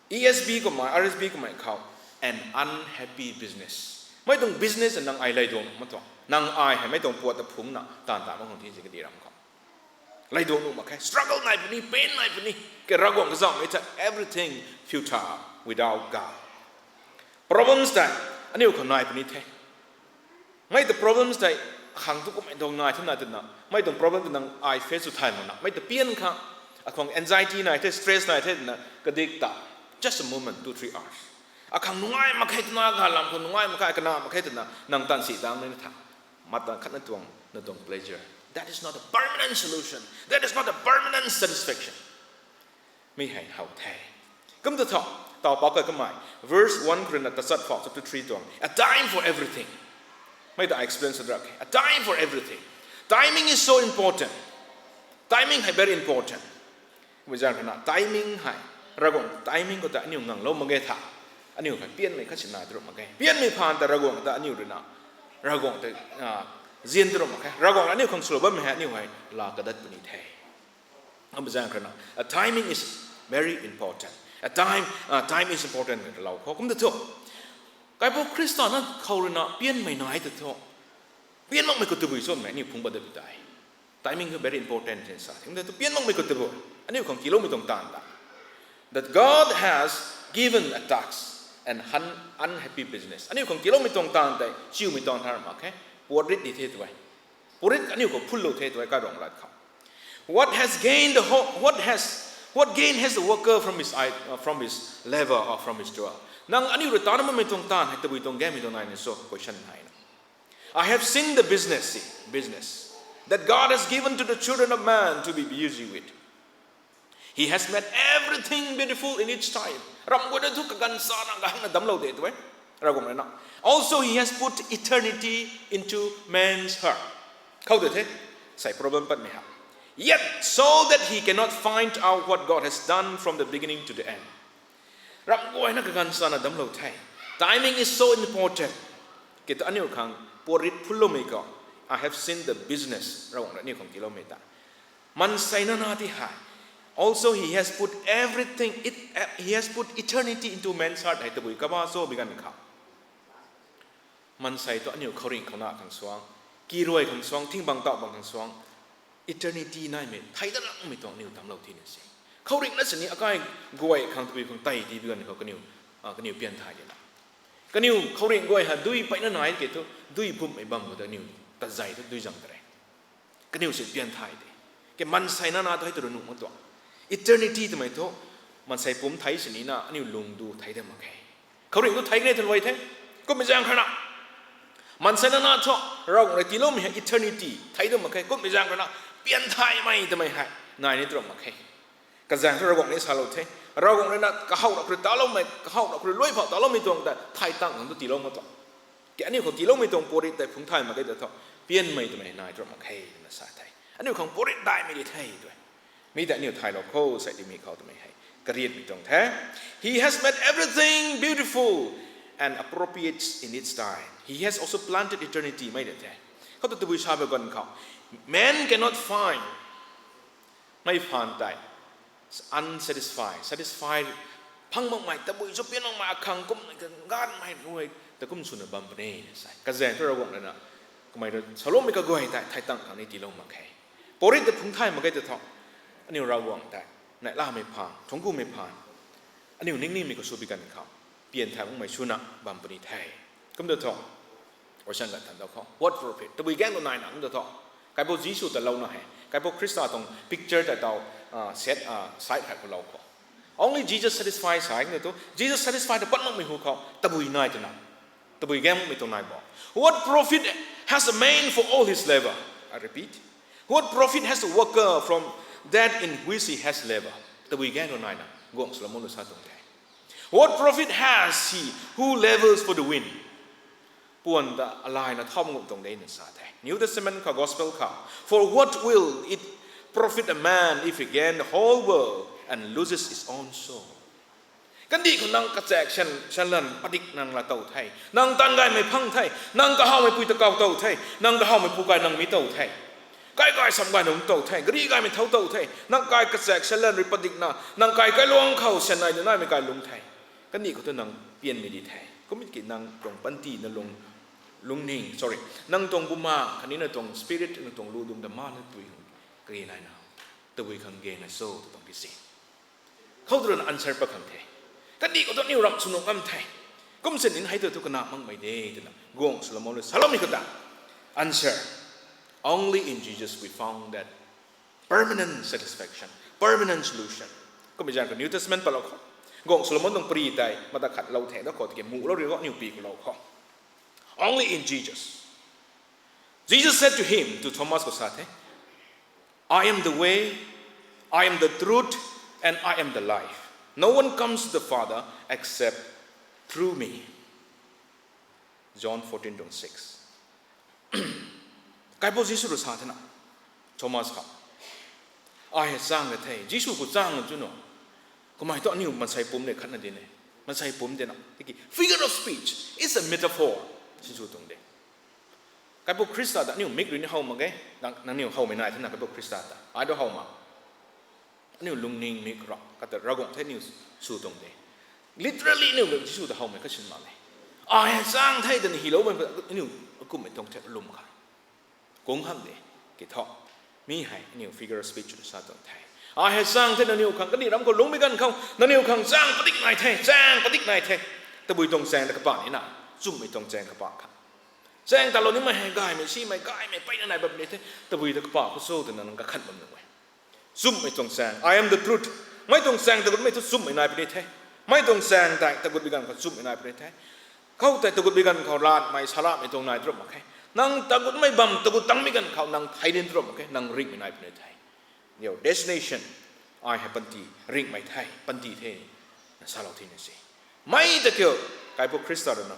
E S V kummei, R S V kummei khou, an unhappy business. Mei tuang business nang ai lay duang nuh mak tuang. Nang ai hei mei tuang puat ta phungna taanv ta mak khang thi si kadi ram khou. Lay duang nuh mak khe. Struggle nai puni, pain nai puni. Ke Ravguangc kazauhmei ta everything futile without God. Problems tei aniu khou nai puni the. Mei ta problems tei khang tu kummei tuang nai thena twna, mei tuang problem ta nang ai face sw thay makna, mei ta pian khang, akhang anxiety nai the, stress nai the twna, kadik ta, just a moment, two, three hours. Akhang nungai mak khe twna, kalam khou nungai mak khe, kana mak khe twna, nang tan si tang ni tha. Mat ta khatna tuang, na tuang pleasure. That is not a permanent solution. That is not a permanent satisfaction. Mi hei how the. Kum ta tho, tau pa kai kamei. Verse one khou rui na tachat phou chapter three tuang. A time for everything. Mei ta I explain sa drak khe. A time for everything. Timing is so important. Timing hei very important. Kumei zaeng khou na, timing hei. Ravguangc timing khou ta aniu nganglou mak ge tha. Aniu hei pianmei khat si nai tru mak ge. Pianmei phaan ta Ravguangc ta aniu rui na. Ravguangc ta, ah, zian tru mak khe. Ravguangc aniu khang swlou bammei hei aniu hei la kadat puni the. Kum zaeng khou na, a timing is very important. A time, uh, time is important kha lou khou. Kum ta thu. Kaipu Khrista na khou rui na pianmei nai ta thu. Pian makmei khou tabui cho mei aniu phungc pat da pi tai. Timing is very important in sa. Kum ta thu pian makmei khou tabui. Aniu khang tiiloumei tuang taanv ta. That God has given a task and un-, unhappy business. Aniu khang tiiloumei tuang taanv tei, chiumei tuang thar mak khe. Puat rit di the tw e. Puat rit aniu khou phulou the tw e, karuang lat khou. What has gained the ho-, what has, what gain has the worker from his i-, uh, from his labor or from his toil? Nang aniu rui taanv makmei tuang taanv hei tabui tuang gainmei tuang nai ni so, question hei na. I have seen the business, see, business that God has given to the children of man to be busy with. He has made everything beautiful in its time. Ram guay na thu kaganv sana kahangna damclou de tw e. Ravguangc rui na. Also, he has put eternity into man's heart. Khou de the, sei problem patmei ha. Yet, so that he cannot find out what God has done from the beginning to the end. Ram guay na kaganv sana damclou the. Timing is so important. Kei ta aniu khang puat rit phulloumei khou, I have seen the business. Ravguangc rui aniu khang tiiloumei ta. Maansei nana ti hei. Also, he has put everything, it, uh, he has put eternity into man's heart hei tabui kaba cho bi ganv khou. Maansei thu aniu khouringh khou na khang suang, kiruai khang suang, thing bang tauh bang khang suang, eternity naimei, thei dat lakmei tuang aniu damclou thina se. Khouringh na sini akai guay khang tabui khang tei ti bi ganv khou kaniw, ah, kaniw pian thay dina. Kaniw khouringh guay ha dui peyna nai ke thu, dui bumhmei bam khou ta aniu tazei thu dui zang ta re. Kaniw si pian thay de. Ke maansei nana thu hei tu rui nuh mak tuang. Eternity twmei thu, maansei pumc thei sini na, aniu lung du thei de mak khe. Khouringh tu thei kane than guay the. Kummei zaeng khou na. Maansei nana thu, Ravguangc rui tiiloumei hei eternity thei de mak khe. Kummei zaeng khou na, pian thaymei twmei hei nai ni tru mak khe. Kazaeng thu Ravguangc ni salou the. Ravguangc rui na kahaw ra khou rui taloumei, kahaw ra khou rui luai phou taloumei tuang ta thei tang khang tu tiilou mak tuang. Ke aniu khou tiiloumei tuang puat rit tei phungc thay mak ge ta thu, pianmei twmei nai tru mak khe twna sa the. Aniu khang puat rit daihmei di the tw e. Mi ta aniu thaylou khou sei di mi khou twmei hei kariatmei tuang the. He has made everything beautiful and appropriate in its time. He has also planted eternity, mei de the. Khou tu tabui sa ba ganv khou, man cannot find mei phaan tei unsatisfied, satisfied phang makmei, tabui cho pian makmei, akhang kum ganmei guay ta kum swna bam puni sa. Kazaeng thu Ravguangc rui na, kamei rui saloumei kaguay tei thei tang khang ni tiilou mak khe. Puat rit ta phungc thay mak ge ta thu, aniu Ravguangc tei neihlamei phaan, thuanc kumei phaan, aniu ningnimei khou sw bi ganv khou, pian thay makmei swna bam puni the. Kum ta thu, oisan ga than dau khou, what profit? Tabui gaeng tu naina kum ta thu, Kaipu Jisu ta louna hei, Kaipu Khrista tuang picture ta tau, ah, set, ah, side khat khou lou khou. Only Jesus satisfies hei na tu, Jesus satisfy ta pat makmei hu khou, tabui nai twna. Tabui gaeng makmei tuang nai bo. What profit has a man for all his labor? I repeat, what profit has the worker from that in which he has labor? Tabui gaeng tu naina, guangc Solomon lu sa tuang the. What profit has he who labors for the wind? Puan ta alaina thau ngum tuang de na sa the. New Testament khou, Gospel khou, for what will it profit a man if he gain the whole world and loses his own soul? Kandih khou nang kachaek syan, syanlan padik nang la tow the. Nang taanv gaymei phang the. Nang kahawmei pui ta kau tow the. Nang kahawmei pu kai nang mi tow the. Kai kai sam gay nang tow the. Gari gaymei thau tow the. Nang kai kachaek syanlan rui padikna, nang kai kailuang khou syan nai na naimei kai lung the. Kandih khou tu nang pianmei di the. Kum ki nang tuang panty na lung Lungning, sorry, nang tuang bumaeng khatni nang tuang spirit, nang tuang lu dum ta ma na tui khang kage naina, tabui khang ge na cho tw tuang di si. Khou tu rui na answer pat khang the. Kandih khou tu aniu ramh sw nuh ngam the. Kum sin in hei tu thu kana makmei de twna guangc swloumei le saloumei khou ta. Answer. Only in Jesus we found that permanent satisfaction, permanent solution. Kummei zaeng khou New Testament patlou khou, guangc Solomon tuang pary tei mata khat lou the da khou tiki muhlou ri khou aniu pi khou lou khou. Only in Jesus. Jesus said to him, to Thomas khou sa the, I am the way, I am the truth, and I am the life. No one comes to the Father except through me. John fourteen twenty-six. Kaipouc Jisu rui sa thena, Thomas khou, ai hei chang ka the, Jisu khou chang chu no. Kamei thu aniu mansei pumc le khatna di ne. Mansei pumc de na. Tiki figure of speech is a metaphor. Sinsw tuang de. Kaipouc Khrista ta aniu mik rui ni how mak ge. Nang, nangniw howmei nai thena Kaipouc Khrista ta. Ai tu how mak. Aniu lungning mik ra, kata Ravguangc thei aniu sw tuang de. Literally aniu Jisu ta howmei kasin mak le. Ai hei chang the twna hyloumei aniu akumhmei tuang thei lwm kha. Kung khang de, ki thu. Mi hei aniu figure of speech sa tuang the. Ai hei chang the nangniw khang kandih ram khou lungmei ganv khou, nangniw khang chang padik nai the, chang padik nai the. Tabui tuang chaeng ta kapak ni na, chumhmei tuang chaeng kapak kha. Chaeng talou nimei hei gaymei, simei, gaymei, peyna nai bam ni the, tabui ta kapak khou cho twna nang kakhan bam nuh e. Chumhmei tuang chaeng, I am the truth. Mei tuang chaeng tagutmei thu chumhmei nai puni the. Mei tuang chaeng tei tagutbi ganv khou chumhmei nai puni the. Khou tei tagutbi ganv khou latmei, salatmei tuang nai drop mak khe. Nang tagutmei bam, tagut tangmei ganv khou nang thei din drop mak khe, nang ringhmei nai puni the. Your destination, ai hei panty, ringhmei the, panty the, na salou thina se. Mei ta kiu, Kaipouc Khrista rui na,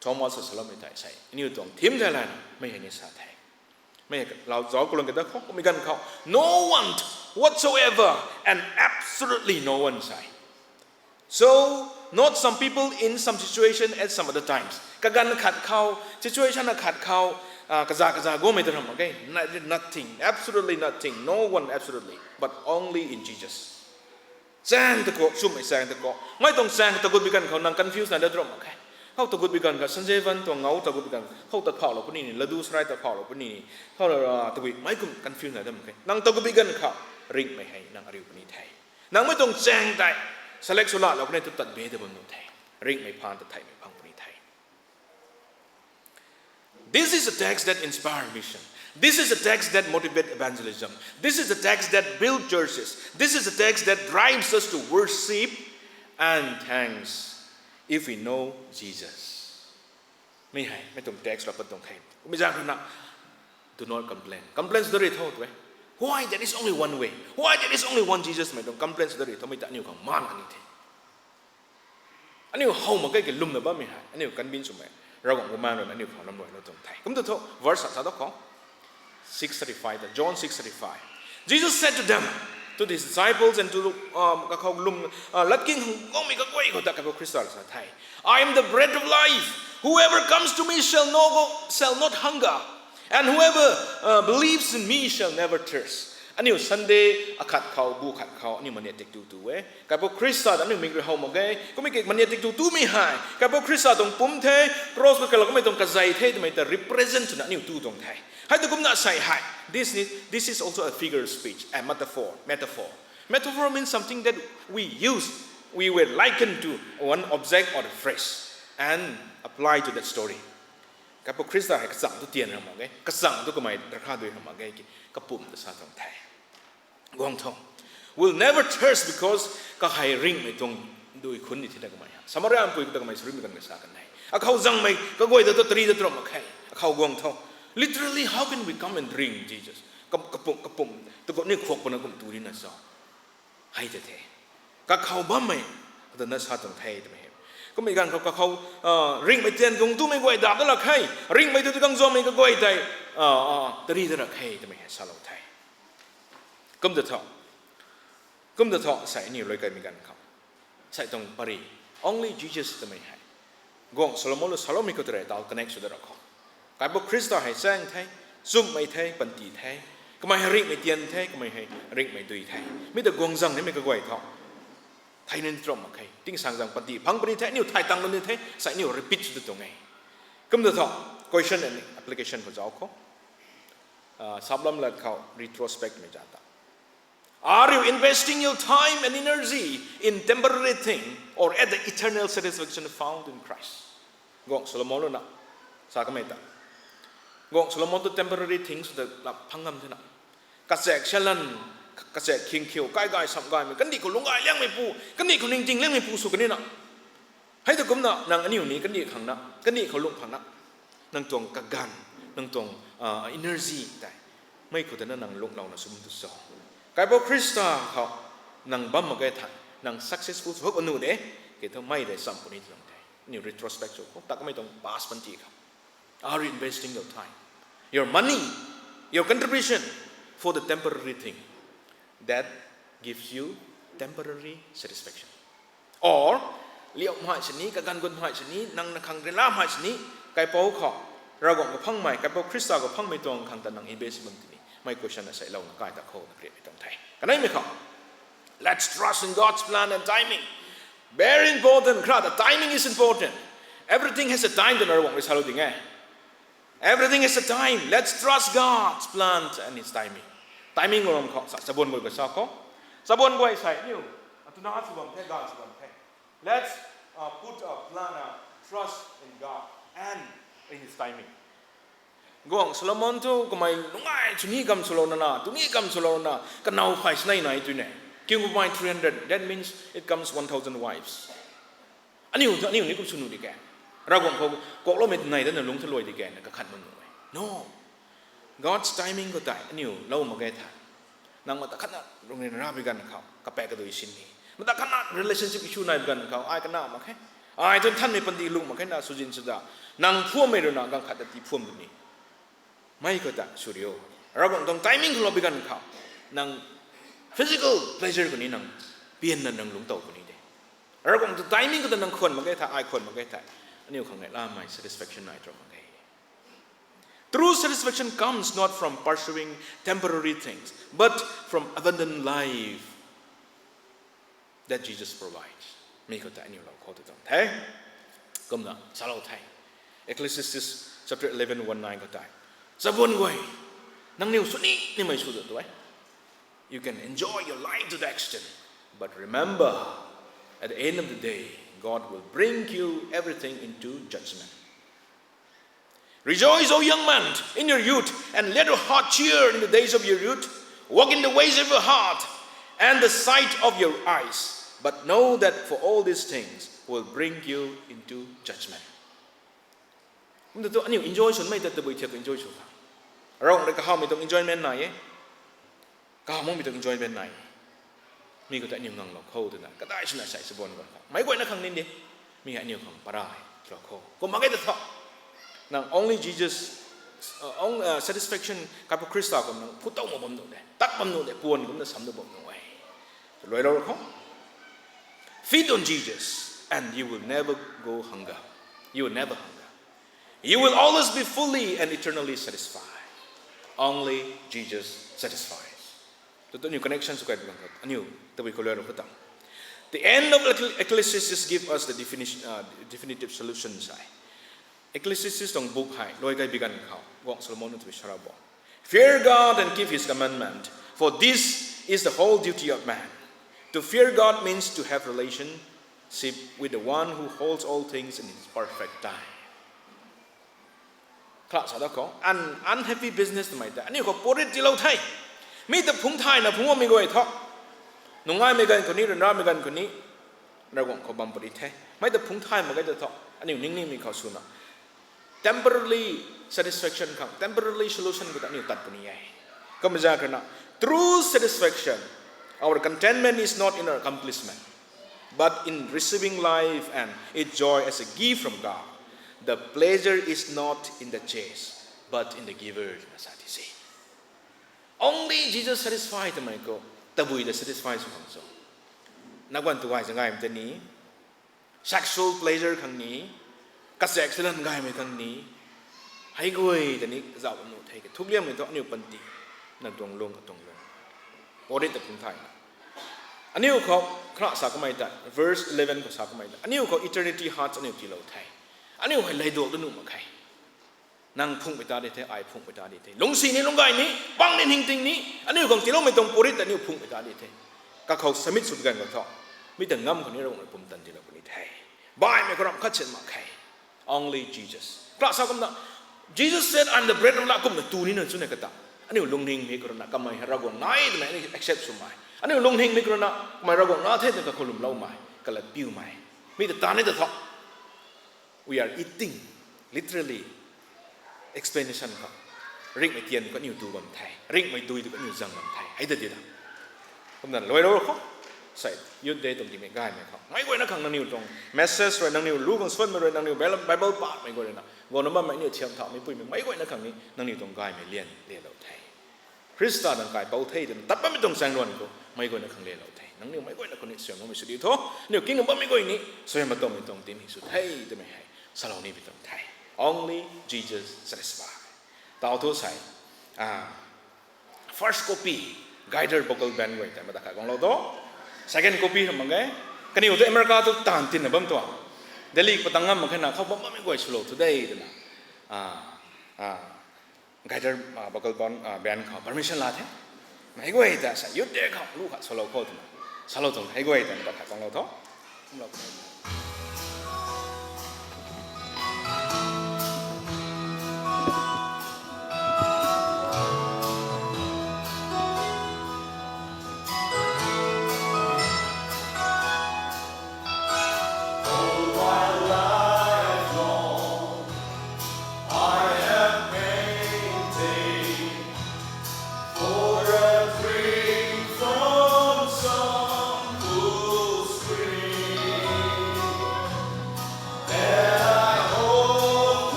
Thomas saloumei tei sei, aniu tuang thim thei lana, mei hei ni sa the. Mei hei lau zauc kalung kata khou, kummei ganv khou, no one whatsoever and absolutely no one sei. So, not some people in some situation at some other times. Kaganv khat khou, situation akhat khou, ah, kaza kaza guangmei ta ram mak ge. Nothing, absolutely nothing, no one absolutely, but only in Jesus. Chaeng ta khou, chumhmei chaeng ta khou. Mei tuang chaeng tagutbi ganv khou nang confuse nai dat ram mak khe. Khou tagutbi ganv khou, Sanjeevan tuang ngau tagutbi ganv khou ta phaulou puni ni, ladu sarai ta phaulou puni ni. Khou la, tabui mei kum confuse nai dat mak khe. Nang tagutbi ganv khou, ringhmei hei nang ariu puni the. Nang mei tuang chaeng tei, select sw lalou puni tu tat be ta bam nuh the. Ringhmei phaan ta theihmei phang puni the. This is a text that inspire mission. This is a text that motivate evangelism. This is a text that build churches. This is a text that drives us to worship and thanks if we know Jesus. Mi hei, mei tuang text rap pat tuang khe. Mi zaeng rui na, do not complain. Complain sw da ri tho twe. Why there is only one way? Why there is only one Jesus? Mei tuang complain sw da ri tho, mei ta aniu khang maan kani the. Aniu how mak khe ki lwmna bammei hei aniu convince swmei, Ravguangc bumaengh rui na aniu khou lam ruailou tuang the. Kum tu tho, verse sa sa da khou, six thirty-five ta, John six thirty-five. Jesus said to them, to his disciples and to, um, kakhou lwm, uh, latking hang guangmei kaguay khou ta Kaipouc Khrista rui sa the, I am the bread of life. Whoever comes to me shall no, shall not hunger, and whoever, uh, believes in me shall never thirst. Aniu Sunday akhat khou, bu khat khou, aniu mania tik tu tu e. Kaipouc Khrista ta aniu mik rui how mak ge. Kummei ki mania tik tu tumei hei Kaipouc Khrista tuang pumc the, cross khou kalak kummei tuang kazei the twmei ta represent swna aniu tu tuang the. Hei tu kumna sei hei, this is, this is also a figure of speech, a metaphor, metaphor. Metaphor means something that we use, we were likened to one object or a phrase and apply to that story. Kaipouc Khrista hei kachang tu tian ram mak ge, kachang tu kamei darkha dui ram mak ge ki kapumc ta sa tuang the. Guang tho. Will never thirst because kahei ringhmei tuang dui khun ni thina kamei ha. Samariapui ta kamei sw rimei kan ka sa kan e. Akhou zangmei kaguay ta tu tari ta tu ram mak khe. Akhou guang tho. Literally, how can we come and drink Jesus? Ka, kapumc, kapumc, tu kani khuak puna kum tu rina sa. Hei ta the. Kakhou bammei, kata na sa tuang the twmei hei. Kummei ganv khou kakhou, ah, ringhmei tian guang tumei guay dap da lak khe. Ringhmei tu tu kang zuammei kaguay tei, ah, ah, tari da lak khe twmei hei salou the. Kum ta tho. Kum ta tho, sei aniu lui kaimei ganv khou. Sei tuang pary, only Jesus twmei hei. Guangc Solomon lu saloumei khou tei rui tau connect sw da ra khou. Kaipouc Khrista hei chaeng the, chumhmei the, panty the. Kamei hei ringhmei tian the, kamei hei ringhmei dui the. Mi ta guang zang nimei kaguay tho. Thei ni tram mak khe. Tingsaengzaeng panty phang puni the, aniu thay tang lou ni the, sei aniu repeat sw da tuang e. Kumna thu, question and application khou zauc khou. Uh, saplam lat khou retrospect mei zat ta. Are you investing your time and energy in temporary thing or at the eternal satisfaction found in Christ? Guangc Solomon rui na sa kamei ta. Guangc Solomon tu temporary things ta lap phang ngam the na. Kachaek shalan, kachaek khing khiu, kai gay sam gaymei, kandih khou lungc gay liangmei pu, kandih khou ningting liangmei pu sw kan ni na. Hei ta kumna nang aniu ni kandih khang na, kandih khou lungc phang na, nang tuang kaganv, nang tuang, ah, energy tei mei khou ta na nang lungclouna sw bam tu cho? Kaipouc Khrista khou nang bam mak ge tha, nang successful sw hak anu de, ke thu mei de sam puni tuang the. Aniu retrospect sw khou, tak mei tuang past panty khou. Are you investing your time, your money, your contribution for the temporary thing that gives you temporary satisfaction? Or, liau mhai sini, kaganv gut mhai sini, nang na khang ryanra mhai sini, kaipouc khou, Ravguangc khou phangmei, kaipouc Khrista khou phangmei tuang khang ta nang invest bam tini. Mei question na seilouna kai ta khou na create mei tuang the. Kaneimei khou, let's trust in God's plan and timing. Very important, kra ta timing is important. Everything has a time twna Ravguangc rui salou ding e. Everything has a time. Let's trust God's plan and His timing. Timing lou ram khou sa, chabuan guay ka sa khou. Chabuan guay sei niu, atuna sw bam the, ganv sw bam the. Let's, uh, put a plan, a trust in God and in His timing. Guangc Solomon thu kamei nungai chuni kam swlouna na, tuni kam swlouna, kanow phay sinei nai tui ne. Kiu bai three hundred, that means it comes one thousand wives. Aniu thu, aniu ni kum sw nuh di ke. Ravguangc khou kuakloumei nai dana lungc tha luai di ke, na kakhat bam nuh e. No. God's timing khou tei, aniu lou mak ge tha. Nang mata khatna rungrin rabi ganv khou, kapaek kadui sin ni. Mata khatna relationship issue nai bi ganv khou, ai kana mak khe. Ai thu nthanmei panty lung mak khe na, swzin swda. Nang phuammei rui na, ganv khat ta tii phuam ni. Mei khou ta sw rio. Ravguangc tuang timing khou lou bi ganv khou, nang physical pleasure khou ni nang pianna nang lungc tow puni de. Ravguangc tuang timing khou ta nang khwan mak ge tha, ai khwan mak ge tha. Aniu khang nei lamei satisfaction nai tro khang e. True satisfaction comes not from pursuing temporary things, but from abundant life that Jesus provides. Mi khou ta aniu lou khou ta tuang the. Kumna salou the. Ecclesiastes chapter eleven, one nine khou tei, chabuan guay, nangniw sw ni nimei sw dat tu e. You can enjoy your life to the extent, but remember, at the end of the day, God will bring you everything into judgment. Rejoice, O young man, in your youth, and let your heart cheer in the days of your youth. Walk in the ways of your heart and the sight of your eyes. But know that for all these things will bring you into judgment. Kumna tu aniu enjoy swnmei ta tabui thiak enjoy sw kha. Ravguangc rui kahawmei tuang enjoyment nai e. Kahaw makmei tuang enjoyment nai. Mi khou ta aniu nganglou khou twna kadai swna sei chabuan guay khou meic guayna khang nin de. Mi hei aniu khang para e, twlou khou. Kumna mak ge ta thu, nang only Jesus, uh, on-, uh, satisfaction, Kaipu Khrista khou nang phutow mak bam nuh de, tat bam nuh de, puan kumna sam nuh bam nuh e. Luailou khou. Feed on Jesus and you will never go hunger. You will never hunger. You will always be fully and eternally satisfied. Only Jesus satisfies. Tu tu aniu connection sw kai bam khat, aniu tabui khou luailou khou ta. The end of Ecclesi-, Ecclesiastes give us the definition, uh, definitive solution sei. Ecclesiastes tuang book hei luai kai bi ganv khou, Guangc Solomon nunc tabui sa ra bo. Fear God and keep His commandment, for this is the whole duty of man. To fear God means to have relationship with the one who holds all things in His perfect time. Kha sa da khou, un-, unhappy business twmei ta aniu khou purit tiilou the. Mi ta phungc thayna phungc bammei guay thu, nungaimei ganv khou ni, ryanramei ganv khou ni, Ravguangc khou bam puni the. Mi ta phungc thay mak ge ta thu, aniu ningningmei khou swna temporarily satisfaction khang, temporarily solution khou ta aniu tat puni e. Kumna zaeng khou rui na, true satisfaction, our contentment is not in our accomplishment, but in receiving life and its joy as a gift from God. The pleasure is not in the chase, but in the giver, na sa ti se. Only Jesus satisfy twmei khou, tabui ta satisfy sw khang cho? Na guan tu gay zaeng gaymei tei ni, sexual pleasure khang ni, kachaek salan gaymei khang ni, hei guay ta ni zauh nuh the ke, thukliangmei thu aniu panty, nang tuang lung, atuang lung. Purit ta phungc thayna. Aniu khou, kha sa kamei ta, verse eleven khou sa kamei ta, aniu khou eternity hearts aniu tiilou the. Aniu hei laiduak da nuh mak khe. Nang phungmei ta di the, ai phungmei ta di the. Lungsi ni, lungcgay ni, pang ni, ningting ni, aniu khang tiiloumei tuang purit ta aniu phungmei ta di the. Kakhou submit sw ganv khou thu, mi ta ngam khou ni Ravguangc rui pumtan tiilou puni the. Baihmei khou ramh khat sin mak khe. Only Jesus. Kla sa kumna, Jesus said, "I am the bread of life," kumna tu nina chuna kata. Aniu lungningmei khou rui na kamei hei Ravguangc nai twmei aniu accept swmei. Aniu lungningmei khou rui na kamei Ravguangc na the twna kakhou lwmloumei, kalat piumei. Mi ta ta ni ta thu. We are eating, literally, explanation khou. Ringhmei tian khou aniu tu bam the. Ringhmei dui tu aniu zang bam the. Hei ta di ta. Kumna luailou khou. Sai, Youth Day tuang timei gaymei khou. Meic guayna khang nangniw tuang message rui, nangniw lu khang swanmei rui, nangniw Bible, Bible pamei guay rui na. Guangna bammei aniu thiam thaumei puimei. Meic guayna khang ni nangniw tuang gaymei lian, lianlou the. Khrista nang kaipouc the twna tat bammei tuang chaeng luan khou meic guayna khang lianlou the. Nangniw meic guayna khou ni suaihiamloumei sw diu tho. Aniu kingna bammei guay ni suaihiam bam tuang timei sw the twmei hei salou ni pi tuang the. Only Jesus satisfy. Tau thu sai, first copy, Guitar Vocal Band guay ta mata khat guanglou tho. Second copy ram mak ge. Kaniw tu America tu taanv tinna bam tuang. Delhi patang ngam mak khe na khou bam bammei guay swlou thu de twna. Guitar, vocal band, band khou permission la the. Meic guay ta sa Youth Day khou lu khat swlou khou twna. Salou tuang hei guay ta mata khat guanglou tho. Kumlou khou.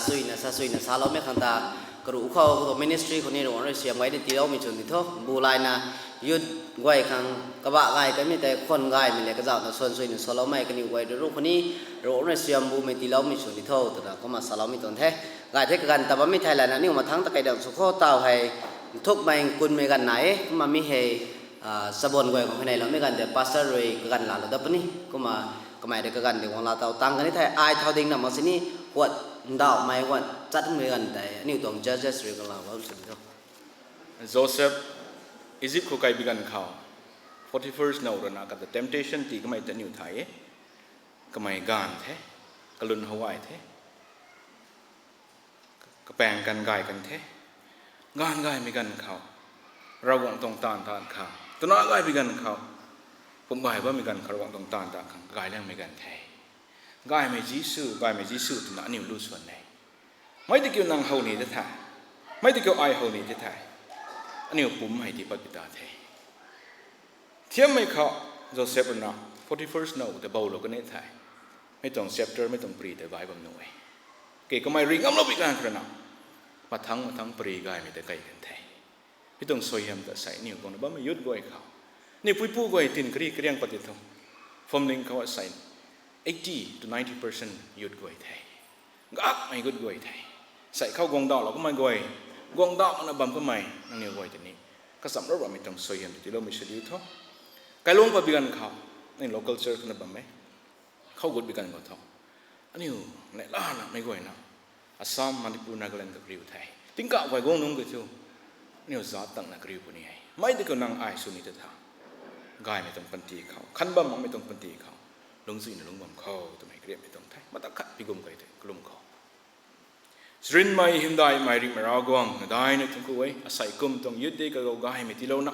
suina sa suina saloumei khang ta, karuh khou khou ministry khou ni Ravguangc rui siam gay ni tiiloumei chwn di tho. Bu layna youth guay khang kabah gay kanmei tei khwan gaymei le kazauhna suan suina saloumei kaniw guay rui ruh khou ni Ravguangc rui siam bumei tiiloumei chwn di tho twna kumna saloumei tuang the. Gay the kaganv ta bammei thei lana aniu mathangc ta kai dang sw khou taw hei nthukmei nkunmei ganv nai e. Kumna mi hei, chabuan guay khang hei neiloumei ganv de pastor rui kaganv laalou dat puni. Kumna kamei rui kaganv di guang laa taw tang kani thei ai thau ding na mak sini, huat ndauhmei huat chatmei ganv tei aniu tuang judges rui kaganv laa bam sw di tho. Joseph Egypt khou kai bi ganv khou, Potiphar's now rui na kata temptation tii kamei ta aniu thay e. Kamei gaanv the, kalun how gay the, kapaeng kan gay kan the, gaanv gaymei ganv khou, Ravguangc tuang taanv taanv khang twna gay bi ganv khou, pum gay bammei ganv khou Ravguangc tuang taanv taanv khang gay liangmei ganv the. Gaymei Jisu, gaymei Jisu twna aniu lu swan e. Mei tiki nang how ni de the, mei tiki ai how ni de the, aniu pum hei tii pat pi ta the. Thiammei khou Joseph rui na Potiphar's now ta bowlou kani the. Mi tuang chapter, mi tuang pari tei bai bam nuh e. Ke kamei ri ngamlou bi ganv khou rui na, mathangc mathangc pari gaymei tei kai kan the. Mi tuang suaihiam ta sei aniu guangna bammei youth guay khou, aniu puipu guay tin kari kariang pat ti thu, Phwamling khou sei eighty to ninety percent youth guay the. Gakmei gut guay the. Sei khou guangdauhlou kamei guay, guangdauh makna bam kamei nangniw guay tei ni kachamlou rammei tuang suaihiam tei tiiloumei sw diu tho. Kailuang pat bi ganv khou, aniu local church khou na bam e. Khou gut bi ganv khou tho, aniu neihla namei guayna Assam, Manipur, Nagaland khou kariu the. Tingkauh guay guang nunc kei thu, aniu zaat tangna kariu puni e. Mei tiki nang ai sw ni ta tha, gaymei tuang panty khou, khan bam makmei tuang panty khou, lungczuina lungc bam khou twmei kariammei tuang the. Mata khat pi gum kai the kalum khou, Charynmei hymdaihmei ringhmei Ravguangc, nadaina thungc khou e, asei kum tuang youth day kagou gaymei tiilouna,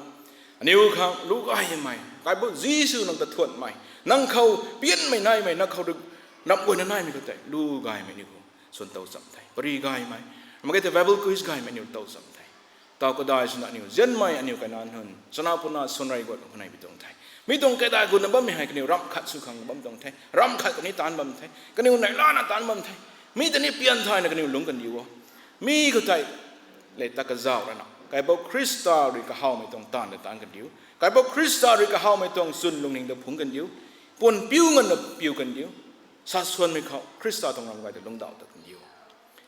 aniw khang lu gaymei Kaipouc Jisu nang ta thuanmei, nang khou pianmei naimei, nang khou rui ramh guayna naimei khou tei lu gaymei aniw khou swn tow cham the. Pari gaymei, mak ge thei Bible quiz gaymei aniw tow cham the. Taw kadai swna aniw zianmei aniw kaina nunc chana puna swn rey guat khou nai pi tuang the. Mi tuang kaidai gutna bammei hei kaniw ramh khat sw khang bam tuang the. Ramh khat kani taanc bam the. Kaniw neihlana taanc bam the. Mi ta ni pian thayna kaniw lungc kandiu o. Mi khou tei le ta kazauh rana Kaipouc Khrista rui kahawmei tuang taanv ta taanc kandiu, Kaipouc Khrista rui kahawmei tuang chwn lungning ta phungc kandiu, puan piu nganvna piu kandiu, sa swanmei khou Khrista tuang ram gay ta lungcdauh ta kandiu.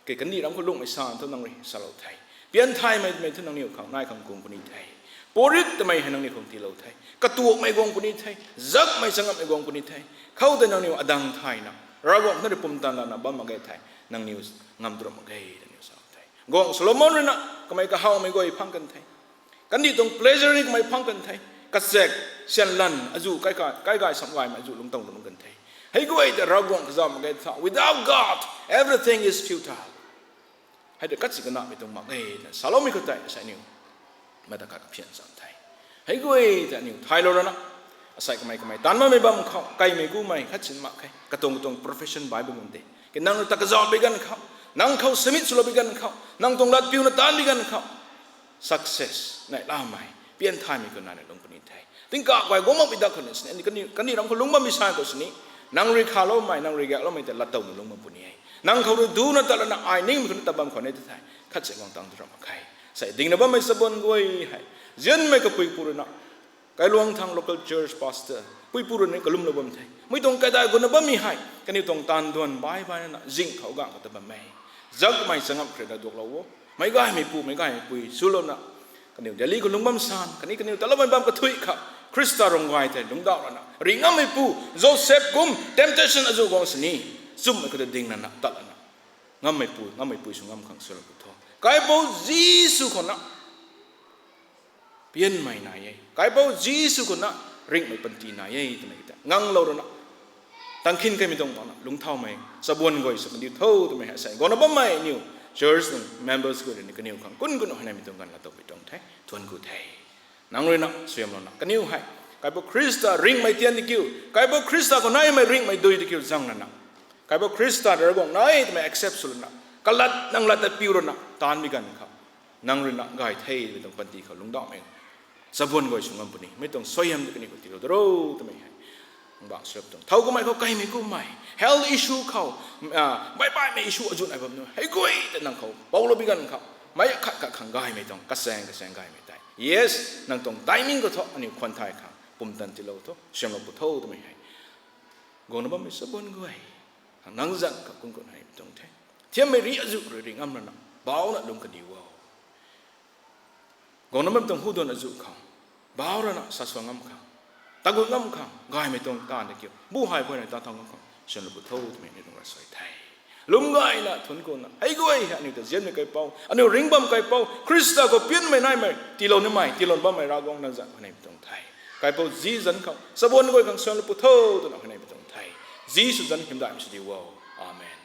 Ke kandih ram khou lungmei san thu nang rui salou the. Pian thaymei mei thu nangniw khang nai khang kung puni the. Purit tamei hei nangniw khang tiilou the. Katuakmei guang puni the. Zakmei changamhmei guang puni the. Khou tei nangniw adang thayna Ravguangc na rui pumtan lana bam mak ge thei, nangniw ngam tu ram mak ge, nangniw salou the. Guangc Solomon rui na kamei kahawmei guay phang kan the. Kandih tuang pleasure ni kamei phang kan the. Kachaek, syan lan, azu kai, kai gay sam gaymei azu lungctow lungc kan the. Hei guay ta Ravguangc kazauh mak ge tha. Without God, everything is futile. Hei ta khat si kanamei tuang mak e na saloumei khou tei asei niw mata khat kaphian cham the. Hei guay ta aniw thaylou rana, asei kamei kamei taanv bammei bam khou kaimei gumei khat sin mak khe. Katuang katuang profession bai bam de. Ke nang ta kazauh bi ganv khou, nang khou submit swlou bi ganv khou, nang tuang lat piuna taanc bi ganv khou, success neihlamei, pian thaymei khou nai na lungc puni the. Tingkauh guay guang mak pi dak khou ni sini, kandih ram khou lungc bam bi san khou sini, nang rui khaloumei, nang rui gakloumei tei lat towna lungc bam puni e. Nang khou rui duna tat lana ai ningmei khou ni tat bam khou ni ta the. Khat si guang tang tu ram mak khe. Sei dingna bammei chabuan guay hei, zianmei kapui pu rui na, Kailuang thang local church pastor puipu rui ni kalumlou bam the. Mi tuang kaidai gutna bammei hei kaniw tuang taanv duan bai bai na zing khou gang khou ta bam e. Zakmei changam khrina duaklou o. Meic gaymeipu, meic gaymeipui swlouna, kaniw Delhi khou lungc bam san khatni kaniw taloumei bam kathui khou Khrista rung gay thei lungcdauh lana ri ngammeipu, Joseph kum temptation azu guang sini, chummei khou ta ding lana tat lana, ngammeipu ngammeipui sw ngam khang swlou pu tho. Kaipouc Jisu khou na pianmei nai e. Kaipouc Jisu khou na ringhmei panty nai e twmei ta nganglou rana, tangkhin kaimei tuang makna lungcthaumei chabuan guay sw kandiu tho twmei hei sei guangna bammei aniw church tuang members guay rui ni kaniw khang kun kun hei naimei tuang ganv laatowpui tuang the, thuanc ku the. Nang rui na suaihiamlouna kaniw hei Kaipouc Khrista ringhmei tian di kiu, Kaipouc Khrista khou naimei ringhmei dui di kiu zang lana, Kaipouc Khrista ta Ravguangc nai twmei accept sw lana, kalat nang lat ta piu rana taanv bi ganv khou, nang rui na gay the twmei tuang panty khou lungcdauhmei chabuan guay sw ngam puni. Mi tuang suaihiam ta kaniw khou tiilou da ro twmei hei Bang sap tuang. Thow kumei khou kaimei kumei. Health issue khou, ah, baih baihmei issue azuh nai bam nu. Hei guay ta nang khou. Paulou bi ganv khou. Mei khat khat khang gaymei tuang. Kasaeng, kasaeng gaymei tei. Yes, nang tuang timing khou thu, aniu khwan thay khang. Pumtan tiilou thu. Siamlou pu tho twmei hei. Guangna bammei sabun guay. Khang nang zan khou kun kun hei tuang the. Thiammei ri azuh rui ri ngam rana. Bau na lung kadi wo. Guangna bam tuang hu duan azuh khang, bau rana sa sua ngam khang, tagut ngam khang, gaymei tuang taanv de kiu. Bu hai guayna ta thau ngam khang, siamlou pu tho twmei ni tuang ra suai the. Lum gayna, thun kuna, hei guay hei aniu ta zianmei kaipouc, aniu ringc bam kaipouc, Khrista khou pianmei naimei, tiilou nimei, tiilou bammei Ravguangc nang zan khou neimei tuang the. Kaipouc Jisu zanc khou, sabun guay khang siamlou pu tho twna khou neimei tuang the. Jisu zanc hymdaihmei sw di wo. Amen.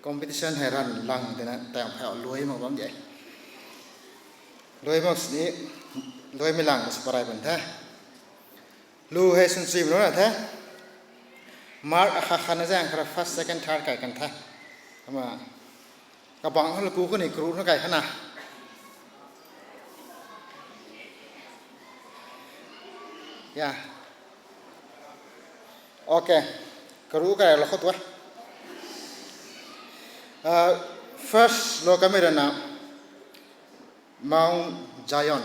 Competition hei ran lang tina tang phau luai mak bam de. Luai mak sini, luaimei lang sw parai bam the. Lu hei swn sui bam na the. Mark akhat khat na zaeng khara first, second, third kai kan the. Kumna, kabang khou lu ku khou ni kru na kai khana. Ya. Okay. Karu kai la khou tu e. Ah, first lou kamei rana Mount Zion.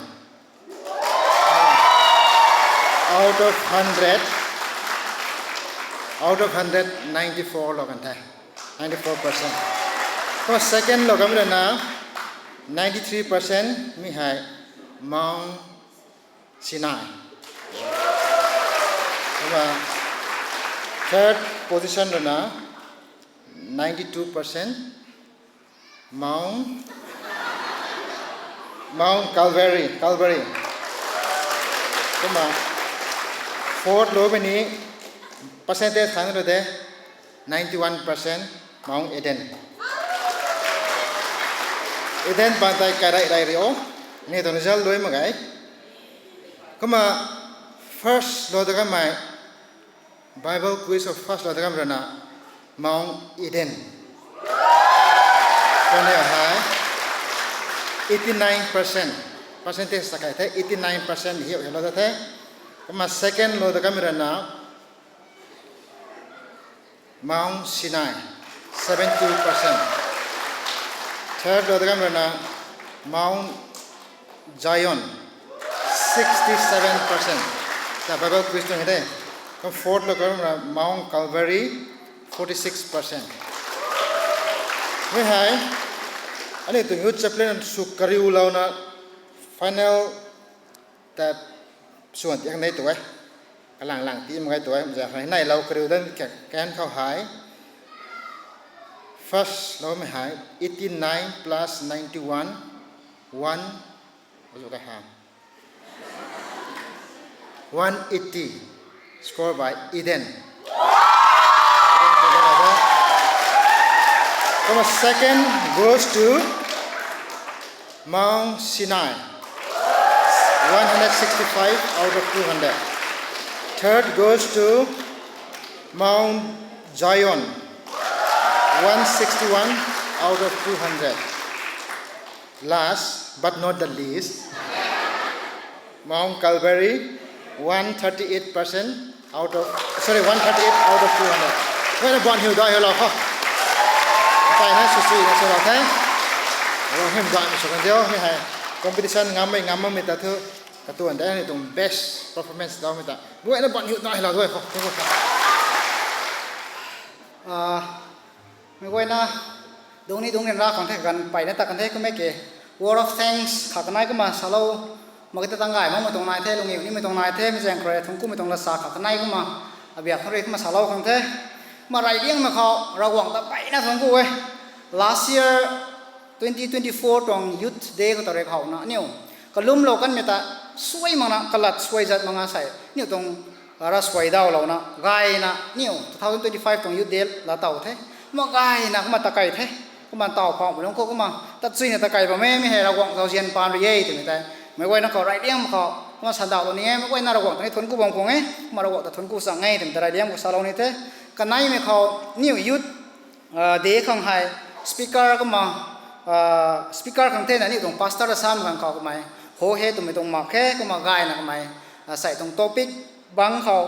Out of hundred, out of hundred, ninety-four lou kan the. Ninety-four percent. Kumna second lou kamei rana ninety-three percent mi hei Mount Sinai. Kumna third position rana ninety-two percent Mount, Mount Calvary, Calvary. Kumna fourth loumei ni percentage khang ru de, ninety-one percent Mount Eden. Eden paan tei kai rai rai ri o. Ni tuang result luai mak ge. Kumna first lou ta kamei Bible quiz of first lou ta kamei rana Mount Eden. Kaniw hei eighty-nine percent, percentage ta kai the, eighty-nine percent hiu hei lou ta the. Kumna second lou ta kamei rana Mount Sinai, seventy-two percent. Third lou ta kamei rana Mount Zion, sixty-seven percent. Ta Bible quiz tuang hei de. Kumna fourth lou kamei rana Mount Calvary, forty-six percent. Mi hei, aniu tuang youth chaplain sw kariulouna final ta swan tiak nei tu e. Kalang lang ti mak ge tu e. Zan hei neilou kariu dan kan khou hei. First loumei hei eighty-nine plus ninety-one, one, azu kai ha. One eighty score by Eden. Kumna second goes to Mount Sinai, one hundred sixty-five out of two hundred. Third goes to Mount Zion, one sixty-one out of two hundred. Last but not the least, Mount Calvary, one thirty-eight percent out of, sorry, one thirty-eight out of two hundred. Wena ban hiu dai hiu lou kho. Pai na sw sui na sw lou the. Ro hym dai mi sw kan diu, mi hei competition ngam mei ngam mei ta thu, katuan de ni tuang best performance dau mi ta. Wena ban hiu dai hiu lou dui kho. Thank you kho. Ah, mei guayna, dungc ni dungc nin ra khang the, ganv peyna ta kan the kummei ke. Word of thanks kha kanei kumna salou. Mak ta tang gay makmei tuang nai the, lungniw nimei tuang nai the, mi zaeng khou rui thungc kumei tuang lasa kha kanei kumna. Abiak khou rui kumna salou khang the. Kumna rey liangmei khou, Ravguangc ta peyna thungc ku e. Last year, twenty twenty-four tuang Youth Day khou ta rui khouna, aniu kalumlou kanmei ta suai makna, kalat suai zat makna sei. Aniu tuang ra suai daulouna, gayna, aniu two thousand twenty-five tuang Youth Day la taw the. Kumna gayna, kumna takei the. Kumna taw phauhmei lungc khou, kumna tachuina takei bam e, mi hei Ravguangc zauzian paan rui e, twmei tei. Meic guayna khou rey liang khou, kumna sandauhlou ni e, meic guayna Ravguangc ta ni thuanc ku bam khang e, kumna Ravguangc ta thuanc ku chang e, twmei ta rey liang khou salou ni the. Kaneimei khou, aniu youth, ah, day khang hei, speaker kumna, ah, speaker khang thena aniu tuang pastor ta sam khang khou kamei, ho he twmei tuang mak khe, kumna gayna kamei, ah, sei tuang topic bang khou,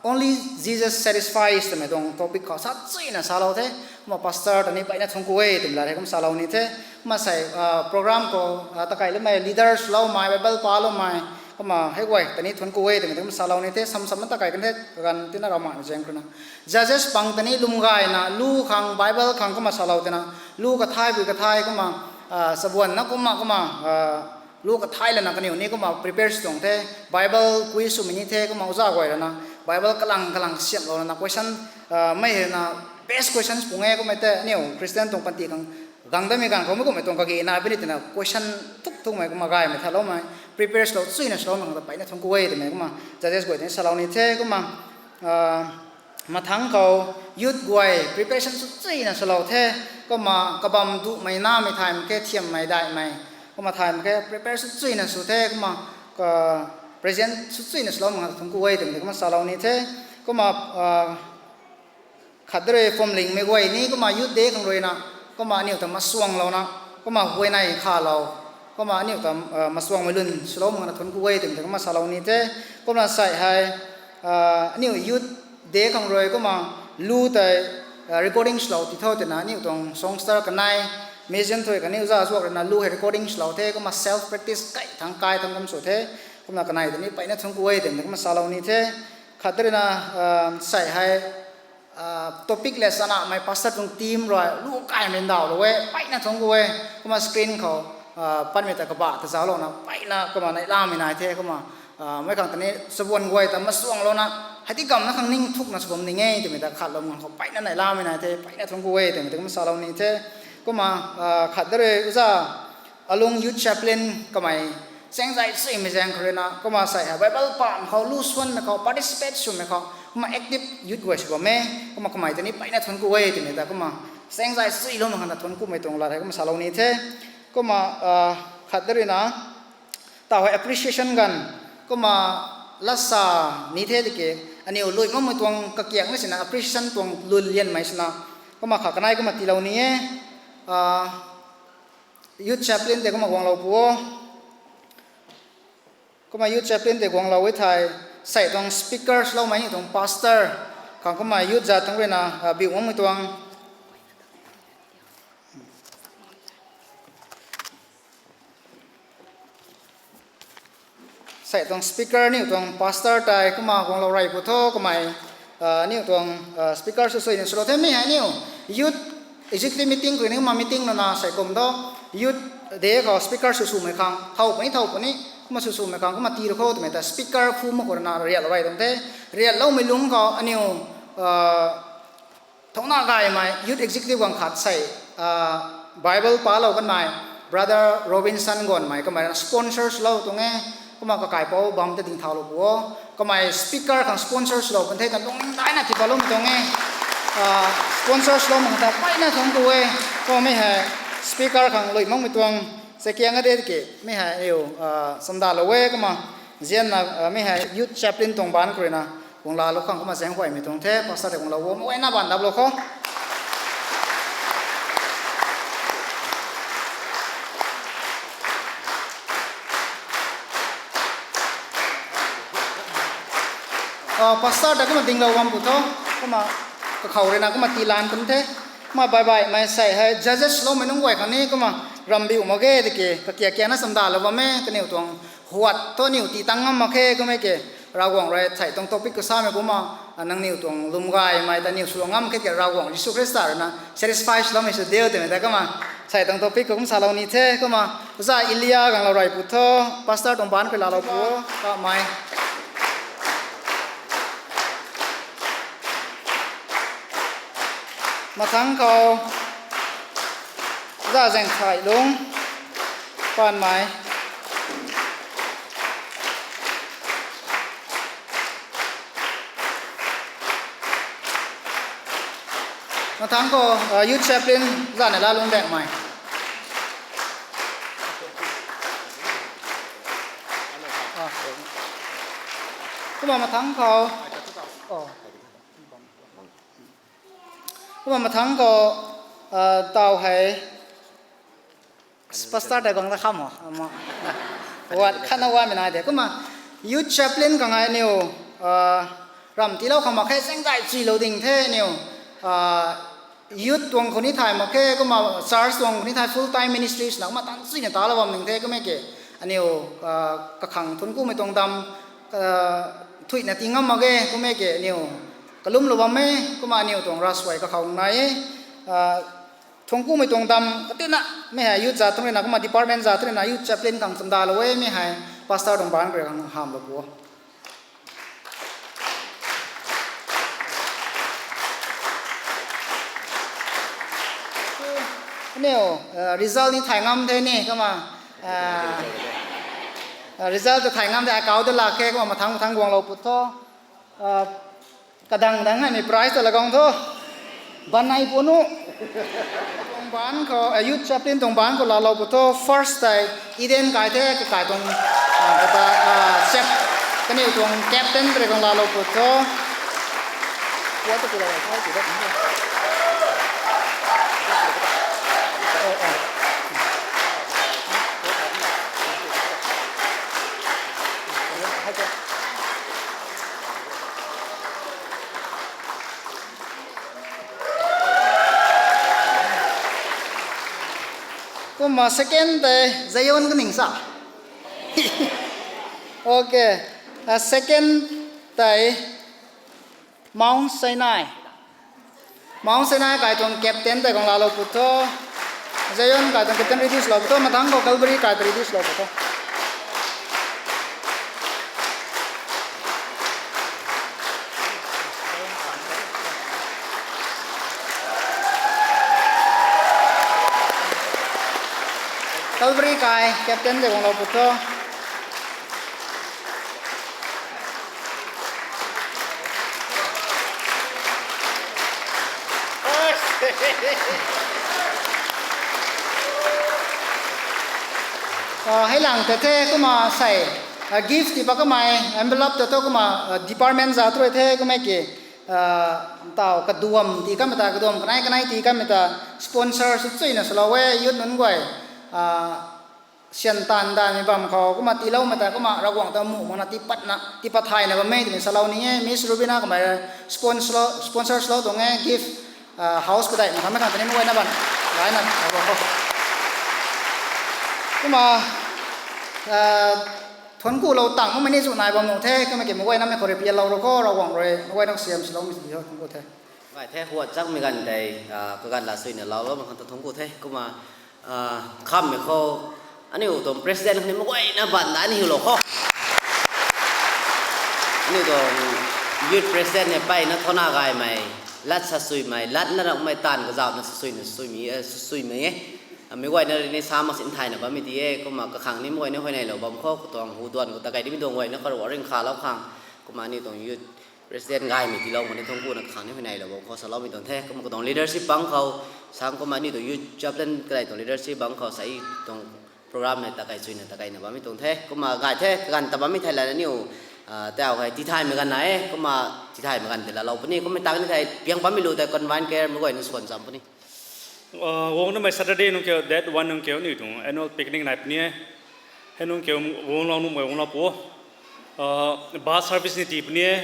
Only Jesus satisfies twmei tuang topic khou sa chuyna salou the. Kumna pastor ta ni peyna thuanc ku e twmei la hei kum salou ni the. Kumna sei program khou takai lumei leaders loumei, Bible paloumei, kumna hei guay ta ni thuanc ku e twmei kum salou ni the. Sam sam na takai kan the, ganv tina ramei zaeng khou na Judges pang ta ni lwm gayna lu khang, Bible khang kumna salou tina, lu kathay bui kathay kumna, chabuanna kumna kumna lu kathay lana kaniw ni kumna prepare sw tuang the. Bible quiz swmei ni the, kumna uza guay rana Bible kalang kalang kasiamhlou lana question, mei hei na best questions pung e. Kummei tei aniu Christian tuang panty khang gang damei ganv khou mei kummei tuang kage na puni tina question thuk thukmei kumna gaymei thaloumei prepare swlou chuyna swlou nang ta peyna thuanc ku e twmei kumna Judges guay ta ni salou ni the. Kumna mathangc khou youth guay preparation sw chuyna swlou the. Kumna kabam duhmei namei thay mak khe, thiammei daihmei, kumna thay mak khe prepare sw chuyna sw the. Kumna present sw chuyna swlou mak ta thuanc ku e twmei kumna salou ni the. Kumna khat de rui phuamlingmei guay ni kumna youth day khang ruina kumna aniu ta masuanglouna kumna huayney khalou, kumna aniu ta masuangmei lun swlou mak na thuanc ku e twmei ta kumna salou ni the. Kumna sei hei aniu youth day khang rui kumna lu tei recording swlou ti tho twna aniu tuang songster kanei, musician thui kaniw za zuak ruina lu hei recording swlou the. Kumna self practice kai thangc kai thangc kum sw the. Kumna kanei ta ni peyna thuanc ku e twmei ta kumna salou ni the. Khat de ruina sei hei topic le chanamei pastor tuang team rui lu kaimei ndauhlou e, peyna thuanc ku e. Kumna screen khou patmei ta kabah ta zauclouna peyna kumna neihlamei nai the. Kumna mei khang ta ni chabuan guay ta masuanglouna hei ti gamna khang ning thukna sw bam ning e twmei ta khatlou mak khou peyna neihlamei nai the, peyna thuanc ku e twmei ta kumna salou ni the. Kumna khat de rui uza Alung Youth Chaplain kamei chaengzay suimei zaeng khou ruina kumna sei hei Bible pamei khou, lu suanmei khou, participate swmei khou kumna active youth guay sw bam e. Kumna kamei ta ni peyna thuanc ku e twmei ta kumna chaengzay suiloumei khang ta thuanc kumei tuang lat hei kumna salou ni the. Kumna khat de ruina taw hei appreciation ganv kumna latsa ni the tiki aniu lui makmei tuang kakiak na sina appreciation tuang lun lianmei sina kumna kha kanei kumna tiilou ni e. Youth chaplain tei kumna guanglou pu o. Kumna youth chaplain tei guanglou e thei, sei tuang speaker swloumei ni tuang pastor khang kumna youth zat tuang ruina biu makmei tuang sei tuang speaker niw tuang pastor tei kumna guanglou rey pu tho. Kamei niw tuang speaker sw suina swlou the. Mi hei niw youth executive meeting khou ni kumna meeting nana sei kum tho, youth day khou speaker sw swmei khang thow puni thow puni kumna sw swmei khang kumna tii ru khou twmei ta speaker phu mak khou rana riatlou rey tuang the. Riatloumei lungc khou aniw thouna gaymei youth executive guang khat sei Bible palou kanmei Brother Robinson Gonmei kamei rana sponsor swlou tuang e. Kumna kakaipouc bam ta ding thaulou pu o. Kamei speaker khang sponsor swlou kan the ta lungning daina tiipaloumei tuang e. Sponsor swlou mak ta peyna thuanc ku e. Kumna mi hei speaker khang lui makmei tuang chakiang a de tiki mi hei aniw chamdalou e. Kumna zianna mi hei youth chaplain tuang baanc khou ruina guang laalou khang kumna zaenghuaymei tuang the. Pastor tei guanglou o, mei guayna baanc daplou khou. Pastor ta kumna dinglou bam pu tho. Kumna kakhou ruina kumna tii lan kan the. Kumna baih baihmei sei hei judges loumei nunc guay khang ni kumna rambiu mak ge tiki kakiak kiakna chamdalou bam e. Kaniw tuang huat thu aniw tii tang ngam mak khe. Kummei ki Ravguangc rui sei tuang topic khou samei kumna nangniw tuang lwm gaymei ta niw swlou ngam khe tiki Ravguangc Jisu Khrista ruina satisfy swloumei sw diu twmei ta kumna sei tuang topic khou kum salou ni the. Kumna uza Elia guanglou rey pu tho. Pastor tuang baanc khou laalou pu o. Kamei mathangc khou uza Zaengthailung Panmei. Mathangc khou youth chaplain zanei la lungdakmei. Kumna mathangc khou kumna mathangc khou taw hei pastor tei guang ta kham o, khatna guangmei nai de. Kumna youth chaplain khang ai niw ram tiilou khang mak khe, chaeng zay chuilou ding the aniu. Youth tuang khou ni thay mak khe, kumna church tuang khou ni thay, full time ministries na kumna tan chuina talou bam ding the, kum e ke. Aniu kakhang thuanc kumei tuang dam thuina ti ngam mak ge, kum e ke aniu kalumlou bam e, kumna aniu tuang ravsuai kakhou nai e. Thuanc kumei tuang dam katina mei hei youth zat tuang rui na, kumna department zat tuang rui na youth chaplain khang chamdalou e, mei hei pastor tuang baan khou rui khang hamlou pu o. Aniu result ni thay ngam the ni, kumna result ta thay ngam the, akau ta lak khe, kumna mathangc mathangc guanglou put tho. Kadang dang hei mei prize ta lagong tho. Banai punu tuang baan khou, youth chaplain tuang baan khou laalou put tho. First tei Eden kai the, kakai tuang, kata, chap, kaniw tuang captain tei khang laalou put tho. Kumna second tei Zion kaning sa. Ok. Second tei Mount Sinai. Mount Sinai kai tuang captain tei khang laalou put tho. Zion kai tuang captain reduce lou put tho. Mathangc khou Calvary kai ta reduce lou put tho. Calvary kai captain tei guanglou put tho. Hei lang ta the, kumna sei gift tii pat kamei envelope ta thu kumna department zat tu rui the, kum e ke, taw kaduam tii kamei ta, kaduam kanei kanei tii kamei ta sponsor sw chuina swlou e, youth nunc guay syan taanv danmei bam khou kumna tiiloumei ta kumna Ravguangc ta muh makna tiipatna tiipat thayna bammei twmei salou ni e. Miss Rubina kamei sponsor swlou tuang e, gift, house padeih mak khamei khang tei ni meic guayna bam gayna khou kumna thuanc kulou tang makmei ni zu nai bam nuh the, kumna ke meic guaynamei khou rui pianlou rou kho, Ravguangc rui meic guayna siam swloumei ti ho thuanc ku the. Gay the, huat chakmei ganv tei kaganv la suina laalou mak khang ta thuanc ku the. Kumna khammei khou aniu tuang president khatni meic guayna bam da ni hiulou kho. Aniu tuang youth president ni mpeyna thauna gaymei, lat sasuimei, latna ramhmei, taanv kazauhna sasuina sasuimei e. Meic guayna rui ni sa mak sin thayna bammei ti e. Kumna kakhang ni meic guayna huayneylou bam khou, katuang hu duan khou ta kai dimei tuang guayna khou rui ringkhalou khang, kumna aniu tuang youth president gaymei tiilou khou ni thuanc kuna kakhang ni huayneylou bam khou saloumei tuang the. Kumna katuang leadership bangc khou sang, kumna aniu tuang youth chaplain kadai tuang leadership bangc khou sei tuang program nei ta kai chuina ta kaina bammei tuang the. Kumna gay the, kaganv ta bammei thei lana aniu tau hei tithaymei ganv na e, kumna tithaymei ganv tei laalou puni. Kumna tak ni thei piang bammei lu tei convent care meic guayna swan cham puni. Guang namei Saturday nung kiu, date one nung kiu aniu tuang annual picnic nai puni e. Hei nung kiu guanglou nuhmei guanglou pu o. Bus service ni tii puni e.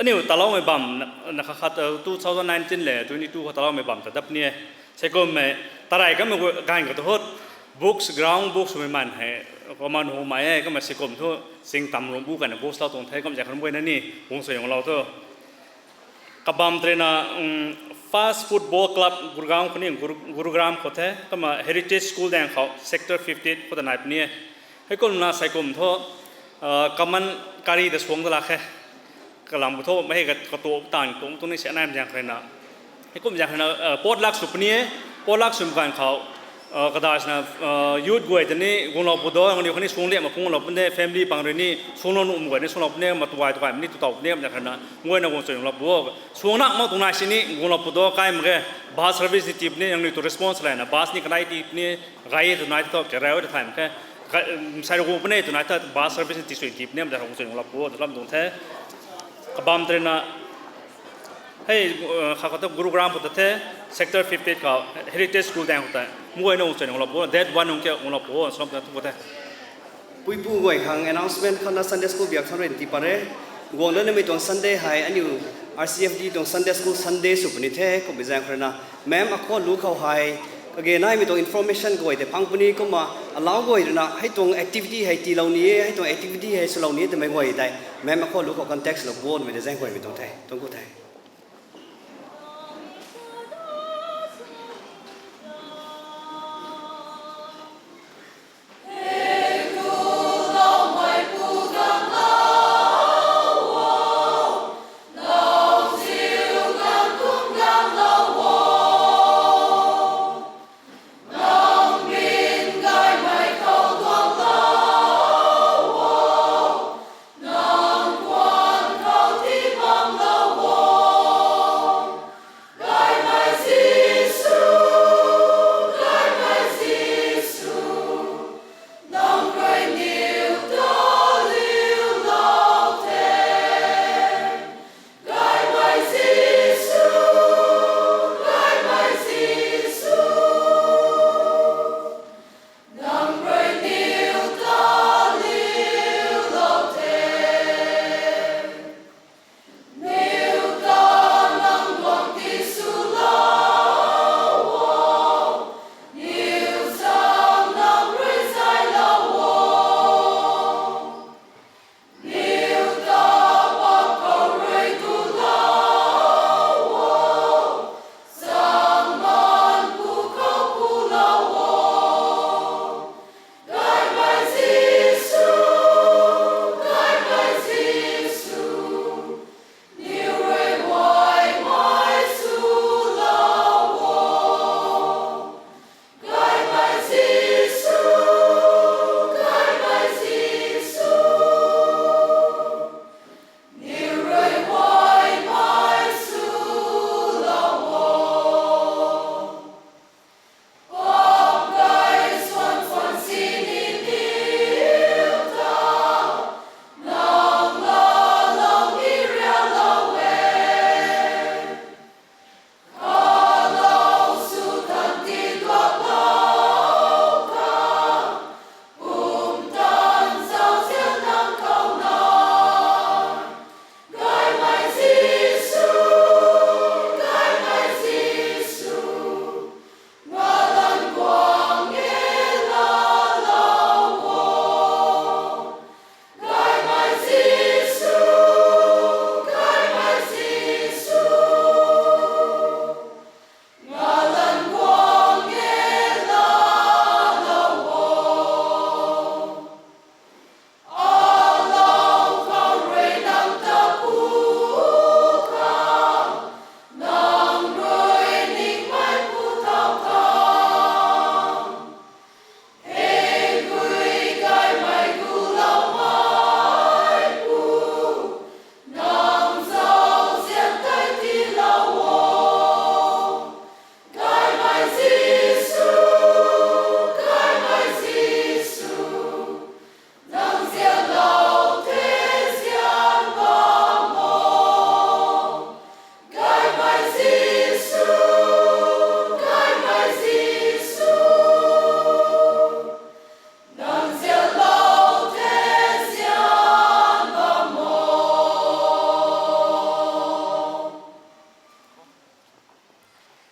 Aniu taloumei bam na khat khat, two thousand nineteen le twenty two khou taloumei bam ta dat puni e. Seikummei tarey kamei ganv khou tu hut books, ground books swmei man hei common hu mai e. Kumna seikum thu sing tam rung bu kana books lou tuang the, kumna zay khan guayna ni guang sw yonglou thu. Kabam tei na, First Football Club Gurugram khou ni, Gurugram khou the, kumna Heritage School daeng khou, Sector fifty khou ta nai puni e. Heikumna seikum thu common kari ta suang ta lak khe. Kalam khou thu mei hei katuak taanv tuang tuang ni si anai zaeng kha na. Heikum zaeng kha na potluck sw puni e, potluck swmei ganv khou kadai swna youth guay ta ni guanglou pu do, ngani khatni suang liam ma phungclou pun de, family pang rui ni suanglou nuhmei guay ni suanglou pun de, ma tuay tuay ni tu taw pun de, zaeng kha na guayna guang chuilou pu o. Suang nak mak tuang nai sini guanglou pu do, kai mak ge, bus service ni tii puni, nangniw tu response layna bus ni kanei tii puni, gay tu nai thu karau ta thay mak khe. Sai rui guang puni tu nai thu bus service ni tii sui tii puni, zaeng kha guang chuilou pu o, tu lam tuang the. Kabam tei na, hei, khat khat tu Gurugram khou ta the, Sector fifty khou, Heritage School daeng khou ta meic guayna guang chuilou pu o, date one nung kiu guanglou pu o, sam ta tu pu the. Puipu guay khang announcement khatna Sunday School biak than rui tii pat re. Guang dat namei tuang Sunday hei aniu R C F D tuang Sunday School Sunday sw puni the, kummei zaeng khou rui na, ma'am akhou lu khou hei, kage naimei tuang information guay tei phang puni kumna, alau guay rui na, hei tuang activity hei tiilou ni e, hei tuang activity hei swlou ni e twmei guay tei, ma'am akhou lu khou contact lou guangmei tei zaeng guaymei tuang the, tuang ku the.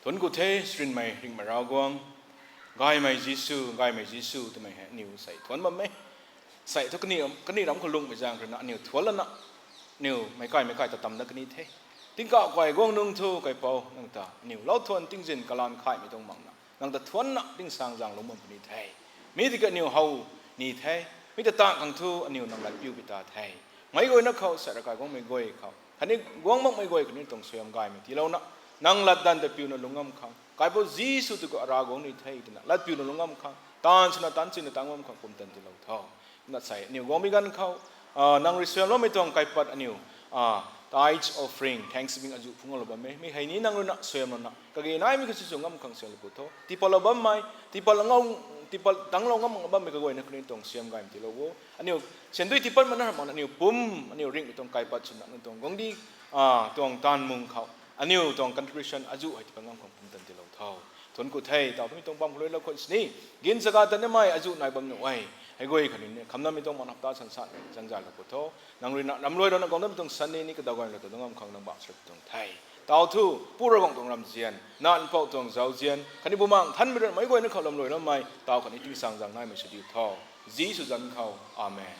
Thuanc ku the, Sarinmei Ringhmei Ravguangc, Gaymei Jisu, Gaymei Jisu twmei hei aniw sei thuanc bam e. Sei thu kani, kani ram khou lungmei zaeng khou rui na aniw thuanc lana, aniw meic kai meic kai ta tam dat kani the. Tingkauh kai guang nungc thu kaipouc nang ta aniw lou thuanc tingzin kalan khaymei tuang makna nang ta thuancna tingsaengzaeng lungc bam puni the. Mi tiki aniw how ni the, mi ta tang khang thu aniw nang lat piu pi ta the. Meic guayna khou sei ravkai guangmei guay khou khatni guang makmei guay khatni tuang suaihiam gaymei tiilouna, nang lat danv ta piuna lungc ngam khang, kaipouc Jisu tu khou Ravguangc ni the twna lat piuna lungc ngam khang, taanv swna taanv china tang bam khang pumtan tiilou tho. Na sei aniw guangmei ganv khou, nang rui suaihiamloumei tuang kaipat aniw tithes, offering, thanksgiving azuh phungc lou bam e. Mi hei ni nang rui na suaihiamlouna kage naimei kasisu ngam khang suaihiamlou pu tho. Tiipatlou bammei, tiipat, tiipat tanglou ngam bammei kaguayna khatni tuang suaihiam gaymei tiilou o. Aniw sandui tiipat mana makna aniw pum, aniw ringhmei tuang kaipat swna nang tuang guangcdic, tuang taanv mung khou aniw tuang contribution azuh hei tiipat ngam khang pumtan tiilou tho. Thuanc ku the, taw twmei tuang bam khou lui lou khwan sini. Gin chaga tat nimei azuh nai bam nuh e. Hei guay khatni khamnamei tuang man hapta san san zangzay lou khou tho. Nang rui na ram lui rana guang damei tuang sani ni kadaw guang lou ta dungam khang nang bak srap tuang the. Taw thu, Pu Ravguangc tuang ramzian, Nac Mpouh tuang zauzian, khatni Bumaengh Nthanmei rui meic guayna khou lam lui loumei, taw khatni tingsaeng zang naimei sw diu tho. Jisu zanc khou. Amen.